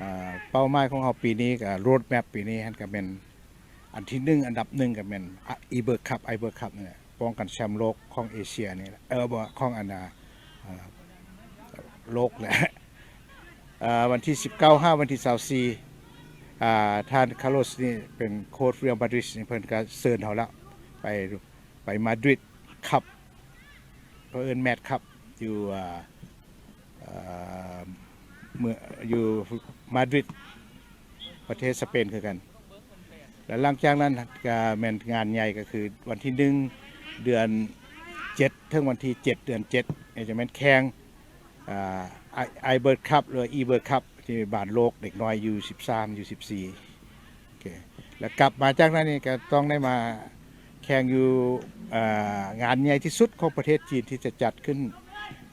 ອ່າ ເປົ້າໝາຍຂອງເຮົາປີນີ້ ກະ road map ປີນີ້ຫັ້ນກະແມ່ນ ອັນທີໜຶ່ງ ອັນດັບໜຶ່ງກະແມ່ນ ອາ Iber Cup Iber Cup ນີ້ແຫຼະ ປ້ອງກັນແຊ້ມໂລກຂອງເອເຊຍນີ້ແຫຼະ ເອີ ບໍ່ ຂອງອັນ ອາ ໂລກແຫຼະ. ເອີ ວັນທີສິບເກົ້າຫາວັນທີຊາວສີ່ ອາ ທ່ານ Carlos ນີ້ເປັນໂຄດ Real Madrid ນີ້ ເພິ່ນກະເຊີນເຮົາລະ ໄປ ໄປ Madrid Cup ເຂົາເອີ້ນ Mad Cup ຢູ່ ອາ ເອີ ເມືອງ ຢູ່ Madrid ປະເທດສະເປນຄືກັນ. ແລະ ຫຼັງຈາກນັ້ນກະແມ່ນງານໃຫຍ່ ກະຄືວັນທີໜຶ່ງ ເດືອນເຈັດ ເຖິງວັນທີເຈັດ ເດືອນເຈັດ ຈະແມ່ນແຂ່ງ ອາ Iber Cup ຫຼື Iber Cup ທີ່ບານໂລກເດັກນ້ອຍ ຢູສິບສາມ ຢູສິບສີ່ ໂອເຄ ແລ້ວກັບມາຈາກນັ້ນນີ້ກໍຕ້ອງໄດ້ມາແຂ່ງຢູ່ ເອີ ງານໃຫຍ່ທີ່ສຸດຂອງປະເທດຈີນທີ່ຈະຈັດຂຶ້ນ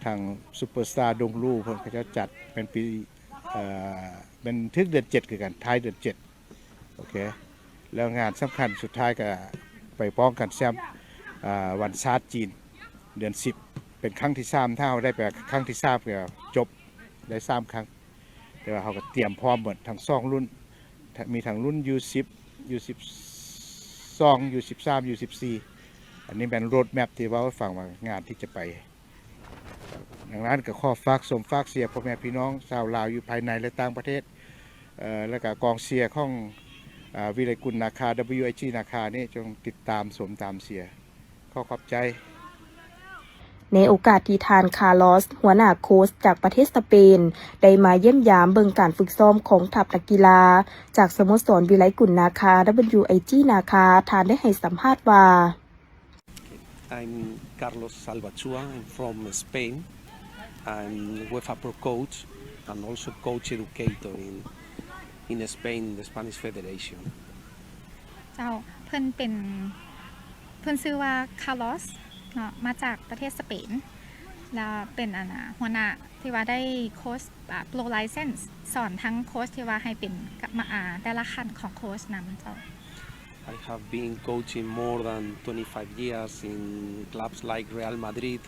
ທາງ Superstar Donglu ເພິ່ນເຂົາເຈົ້າຈັດ ແມ່ນປີ ເອີ ແມ່ນເຖິງເດືອນເຈັດຄືກັນ ທ້າຍເດືອນເຈັດ ໂອເຄ ແລ້ວງານສຳຄັນສຸດທ້າຍກໍໄປປ້ອງກັນແຊ້ມ ເອີ ວັນຊາດຈີນ ເດືອນສິບ ເປັນຄັ້ງທີສາມ ຖ້າເຮົາໄດ້ໄປຄັ້ງທີສາມກໍຈົບ ໄດ້ສາມຄັ້ງ. ແຕ່ວ່າເຮົາກໍຕຽມພ້ອມໝົດທັງສອງລຸ້ນ ມີທັງລຸ້ນ ຢູສິບ ຢູສິບສອງ ຢູສິບສາມ ຢູສິບສີ່ ອັນນີ້ແມ່ນ road map ທີ່ເວົ້າໃຫ້ຟັງວ່າງານທີ່ຈະໄປ. ດັ່ງນັ້ນກໍຂໍຝາກຊົມຝາກເຊຍພໍ່ແມ່ພີ່ນ້ອງຊາວລາວຢູ່ພາຍໃນ ແລະ ຕ່າງປະເທດ ເອີ ແລ້ວກໍກອງເຊຍຂອງ ອາ ວິໄລກຸນນາຄາ WIG ນາຄານີ້ ຈົ່ງຕິດຕາມຊົມຕາມເຊຍ. ຂໍຂອບໃຈ. ໃນໂອກາດທີ່ທ່ານ Carlos ຫົວໜ້າໂຄຊຈາກປະເທດສະເປນ ໄດ້ມາຢ້ຽມຢາມເບິ່ງການຝຶກຊ້ອມຂອງທັບນັກກິລາ ຈາກສະໂມສອນວິໄລກຸນນາຄາ WIG ນາຄາ ທ່ານໄດ້ໃຫ້ສຳພາດວ່າ. I'm Carlos Salvachua. I'm from Spain. I'm UEFA Pro Coach and also coach educator in, in Spain, the Spanish Federation. ເຈົ້າ ເພິ່ນເປັນ ເພິ່ນຊື່ວ່າ Carlos ເນາະ ມາຈາກປະເທດສະເປນ ແລ້ວເປັນ ອັນນະ ຫົວໜ້າທີ່ວ່າໄດ້ໂຄຊ ອາ Pro License ສອນທັງໂຄຊທີ່ວ່າໃຫ້ເປັນ ອາ ແຕ່ລະຂັ້ນຂອງໂຄຊນຳ ເຈົ້າ. I have been coaching more than twenty-five years in clubs like Real Madrid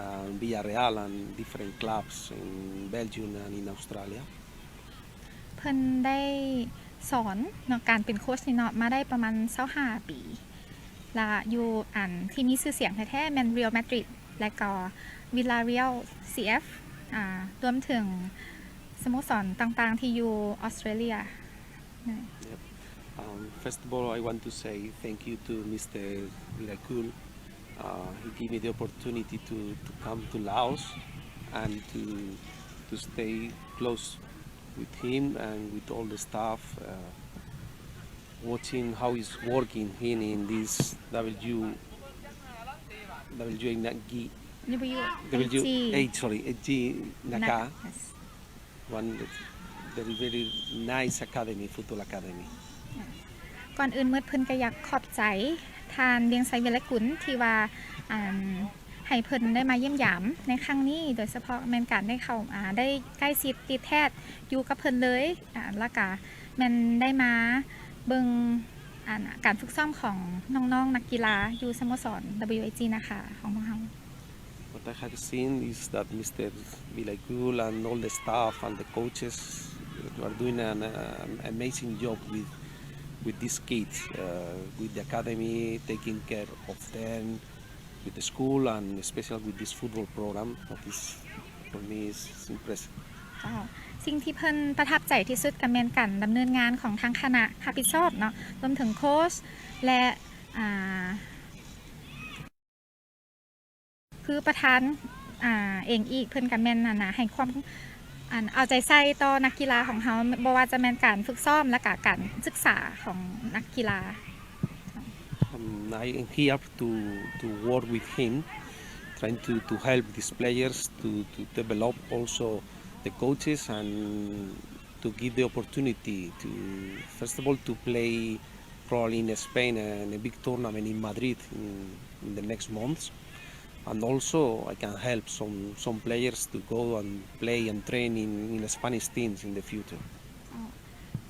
and Villarreal and different clubs in Belgium and in Australia. ເພິ່ນໄດ້ສອນເນາະ ການເປັນໂຄຊນີ້ເນາະ ມາໄດ້ປະມານຊາວຫ້າປີ ລະຢູ່ອັນທີ່ມີຊື່ສຽງແທ້ໆ ແມ່ນ Real Madrid ແລະກໍ Villarreal CF ອາ ລວມເຖິງສະໂມສອນຕ່າງໆທີ່ຢູ່ອອສເຕຣເລຍ. Yep. Um, first of all, I want to say thank you to Mister Vilakul. Uh, he gave me the opportunity to, to come to Laos and to, to stay close with him and with all the staff, uh, watching how he's working in, in this W, W A G, W H, sorry, A G Naka. One very, very nice academy, football academy. ກ່ອນອື່ນໝົດເພິ່ນກໍຢາກຂອບໃຈທ່ານວຽງໄຊ ວິໄລກຸນ ທີ່ວ່າ ອັນ ໃຫ້ເພິ່ນໄດ້ມາຢ້ຽມຢາມໃນຄັ້ງນີ້ ໂດຍສະເພາະແມ່ນການໄດ້ເຂົ້າ ອາ ໄດ້ໃກ້ຊິດຕິດແທດຢູ່ກັບເພິ່ນເລີຍ ອາ ແລ້ວກະແມ່ນໄດ້ມາເບິ່ງ ອັນ ການຝຶກຊ້ອມຂອງນ້ອງໆນັກກິລາຢູ່ສະໂມສອນ WIG ນາຄາຂອງພວກເຮົາ. What I have seen is that Mister Vilakul and all the staff and the coaches are doing an, an amazing job with, with these kids, uh, with the academy, taking care of them, with the school, and especially with this football program that is, for me, is, is impressive. ເຈົ້າ ສິ່ງທີ່ເພິ່ນປະທັບໃຈທີ່ສຸດກໍແມ່ນການດຳເນີນງານຂອງທາງຄະນະຮັບຜິດຊອບເນາະ ລວມເຖິງໂຄຊ ແລະ ອາ ຄືປະທານ ອາ ເອງອີກ ເພິ່ນກໍແມ່ນ ອັນນະ ໃຫ້ຄວາມ ອັນ ເອົາໃຈໃສ່ຕໍ່ນັກກິລາຂອງເຮົາ ບໍ່ວ່າຈະແມ່ນການຝຶກຊ້ອມ ແລະກະການສຶກສາຂອງນັກກິລາ. Um, I am here to, to work with him, trying to, to help these players to, to develop also the coaches and to give the opportunity to, first of all, to play probably in Spain, uh, in a big tournament in Madrid in, in the next months. And also, I can help some, some players to go and play and train in, in Spanish teams in the future.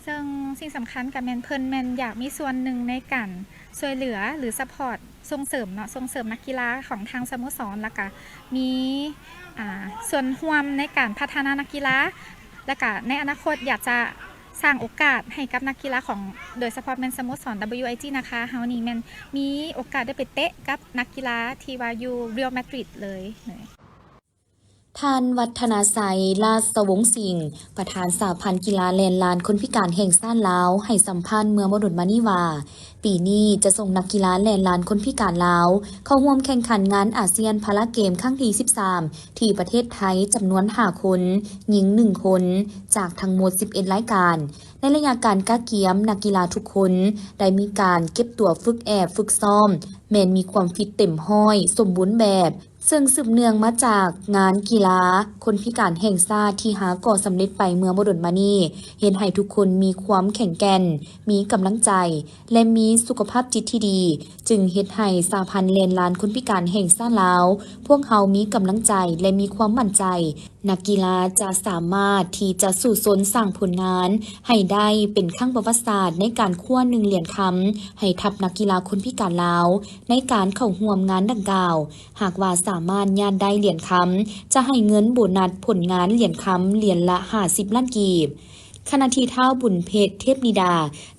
ເຊິ່ງສິ່ງສຳຄັນກໍແມ່ນເພິ່ນແມ່ນຢາກມີສ່ວນໜຶ່ງໃນການຊ່ວຍເຫຼືອ ຫຼື ຊັບພອດ ສົ່ງເສີມເນາະ ສົ່ງເສີມນັກກິລາຂອງທາງສະໂມສອນ ແລ້ວກະມີ ອ່າ ສ່ວນຮ່ວມໃນການພັດທະນານັກກິລາ ແລ້ວກະໃນອະນາຄົດຢາກຈະສ້າງໂອກາດໃຫ້ກັບນັກກິລາຂອງ ໂດຍສະເພາະແມ່ນສະໂມສອນ WIG ນາຄາເຮົານີ້ແມ່ນມີໂອກາດໄດ້ໄປເຕະກັບນັກກິລາທີ່ວ່າຢູ່ Real Madrid ເລີຍ. ທ່ານ ວັດທະນາໄຊ ລາຊະວົງສິງ ປະທານສະຫະພັນກິລາແລ່ນລານຄົນພິການແຫ່ງຊາດລາວ ໃຫ້ສຳພາດເມື່ອບໍ່ດົນມານີ້ວ່າ ປີນີ້ຈະສົ່ງນັກກິລາແລ່ນລານຄົນພິການລາວ ເຂົ້າຮ່ວມແຂ່ງຂັນງານອາຊຽນພາລາເກມຄັ້ງທີສິບສາມ ທີ່ປະເທດໄທ ຈຳນວນຫ້າຄົນ, ຍິງໜຶ່ງຄົນ ຈາກທັງໝົດສິບເອັດລາຍການ. ໃນໄລຍະການກະກຽມ, ນັກກິລາທຸກຄົນໄດ້ມີການເກັບຕົວຝຶກແອບ, ຝຶກຊ້ອມ, ແມ່ນມີຄວາມຟິດເຕັມຮ້ອຍ, ສົມບູນແບບ. ເຊິ່ງສືບເນື່ອງມາຈາກງານກິລາຄົນພິການແຫ່ງຊາດທີ່ຫາກໍ່ສຳເລັດໄປເມື່ອບໍ່ດົນມານີ້ ເຮັດໃຫ້ທຸກຄົນມີຄວາມແຂງແກ່ນ, ມີກຳລັງໃຈ ແລະ ມີສຸຂະພາບຈິດທີ່ດີ, ຈຶ່ງເຮັດໃຫ້ສະຫະພັນແລ່ນລານຄົນພິການແຫ່ງຊາດລາວ ພວກເຮົາມີກຳລັງໃຈ ແລະ ມີຄວາມໝັ້ນໃຈ ນັກກິລາຈະສາມາດທີ່ຈະສູ້ຊົນສ້າງຜົນງານໃຫ້ໄດ້ເປັນຄັ້ງປະຫວັດສາດໃນການຄວ້າໜຶ່ງຫຼຽນຄຳໃຫ້ທັບນັກກິລາຄົນພິການລາວ ໃນການເຂົ້າຮ່ວມງານດັ່ງກ່າວ. ຫາກວ່າສາມາດຍາດໄດ້ຫຼຽນຄຳ ຈະໃຫ້ເງິນໂບນັດຜົນງານຫຼຽນຄຳຫຼຽນລະຫ້າສິບລ້ານກີບ. ຂະນະທີ່ທ້າວ ບຸນເພັດ ເທບນິດາ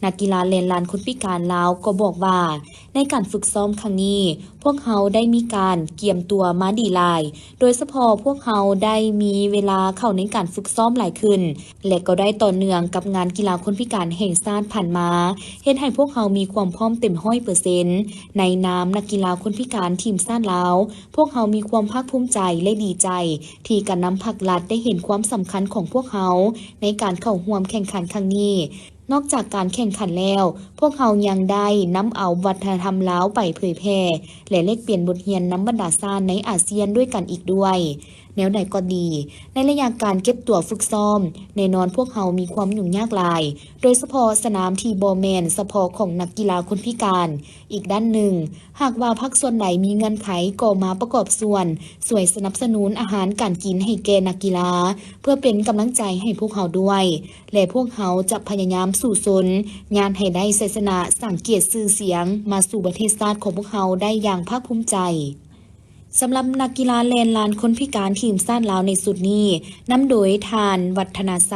ນັກກິລາແລ່ນລານຄົນພິການລາວກໍບອກວ່າ ໃນການຝຶກຊ້ອມຄັ້ງນີ້ ພວກເຮົາໄດ້ມີການກຽມຕົວມາດີຫຼາຍ, ໂດຍສະເພາະພວກເຮົາໄດ້ມີເວລາເຂົ້າໃນການຝຶກຊ້ອມຫຼາຍຂຶ້ນ ແລະ ກໍໄດ້ຕໍ່ເນື່ອງກັບງານກິລາຄົນພິການແຫ່ງຊາດຜ່ານມາ, ເຮັດໃຫ້ພວກເຮົາມີຄວາມພ້ອມເຕັມຮ້ອຍເປີເຊັນ. ໃນນາມນັກກິລາຄົນພິການທີມຊາດລາວ, ພວກເຮົາມີຄວາມພາກພູມໃຈ ແລະ ດີໃຈ ທີ່ການນຳພັກລັດໄດ້ເຫັນຄວາມສຳຄັນຂອງພວກເຮົາໃນການເຂົ້າຮ່ວມແຂ່ງຂັນຄັ້ງນີ້. ນອກຈາກການແຂ່ງຂັນແລ້ວ, ພວກເຮົາຍັງໄດ້ນຳເອົາວັດທະນະທຳລາວໄປເຜີຍແຜ່ ແລະ ແລກປ່ຽນບົດຮຽນນຳບັນດາຊາດໃນອາຊຽນດ້ວຍກັນອີກດ້ວຍ. ແນວໃດກໍດີ, ໃນໄລຍະການເກັບຕົວຝຶກຊ້ອມ, ແນ່ນອນພວກເຮົາມີຄວາມຫຍຸ້ງຍາກຫຼາຍ, ໂດຍສະເພາະສະໜາມທີ່ບໍ່ແມ່ນສະເພາະຂອງນັກກິລາຄົນພິການ. ອີກດ້ານໜຶ່ງ, ຫາກວ່າພາກສ່ວນໃດມີເງື່ອນໄຂກໍມາປະກອບສ່ວນຊ່ວຍສະໜັບສະໜູນອາຫານການກິນໃຫ້ແກ່ນັກກິລາ ເພື່ອເປັນກຳລັງໃຈໃຫ້ພວກເຮົາດ້ວຍ ແລະ ພວກເຮົາຈະພະຍາຍາມສູ້ຊົນ ຍາດໃຫ້ໄດ້ໄຊຊະນະ, ສ້າງກຽດຊື່ສຽງມາສູ່ປະເທດຊາດຂອງພວກເຮົາໄດ້ຢ່າງພາກພູມໃຈ. ສຳລັບນັກກິລາແລ່ນລານຄົນພິການທີມຊາດລາວໃນຊຸດນີ້ ນຳໂດຍທ່ານ ວັດທະນາໄຊ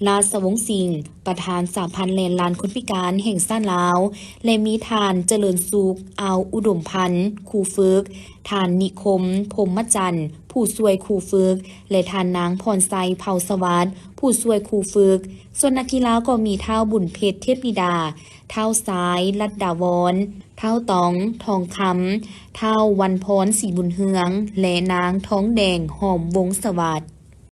ລາຊະວົງສິງ ປະທານສະຫະພັນແລ່ນລານຄົນພິການແຫ່ງຊາດລາວ ແລະ ມີທ່ານ ຈະເລີນສຸກ ອາວອຸດົມພັນ ຄູຝຶກ, ທ່ານ ນິຄົມ ພົມມະຈັນ ຜູ້ຊ່ວຍຄູຝຶກ ແລະ ທ່ານນາງ ພອນໄຊ ເພົາສະຫວັດ ຜູ້ຊ່ວຍຄູຝຶກ. ສ່ວນນັກກິລາກໍມີທ້າວ ບຸນເພັດ ເທບນິດາ, ທ້າວ ຊາຍ ລັດດາວອນ, ທ້າວ ຕອງ ທອງຄຳ, ທ້າວ ວັນພອນ ສີບຸນເຮືອງ ແລະ ນາງ ທອງແດງ ຫອມວົງສະຫວັດ.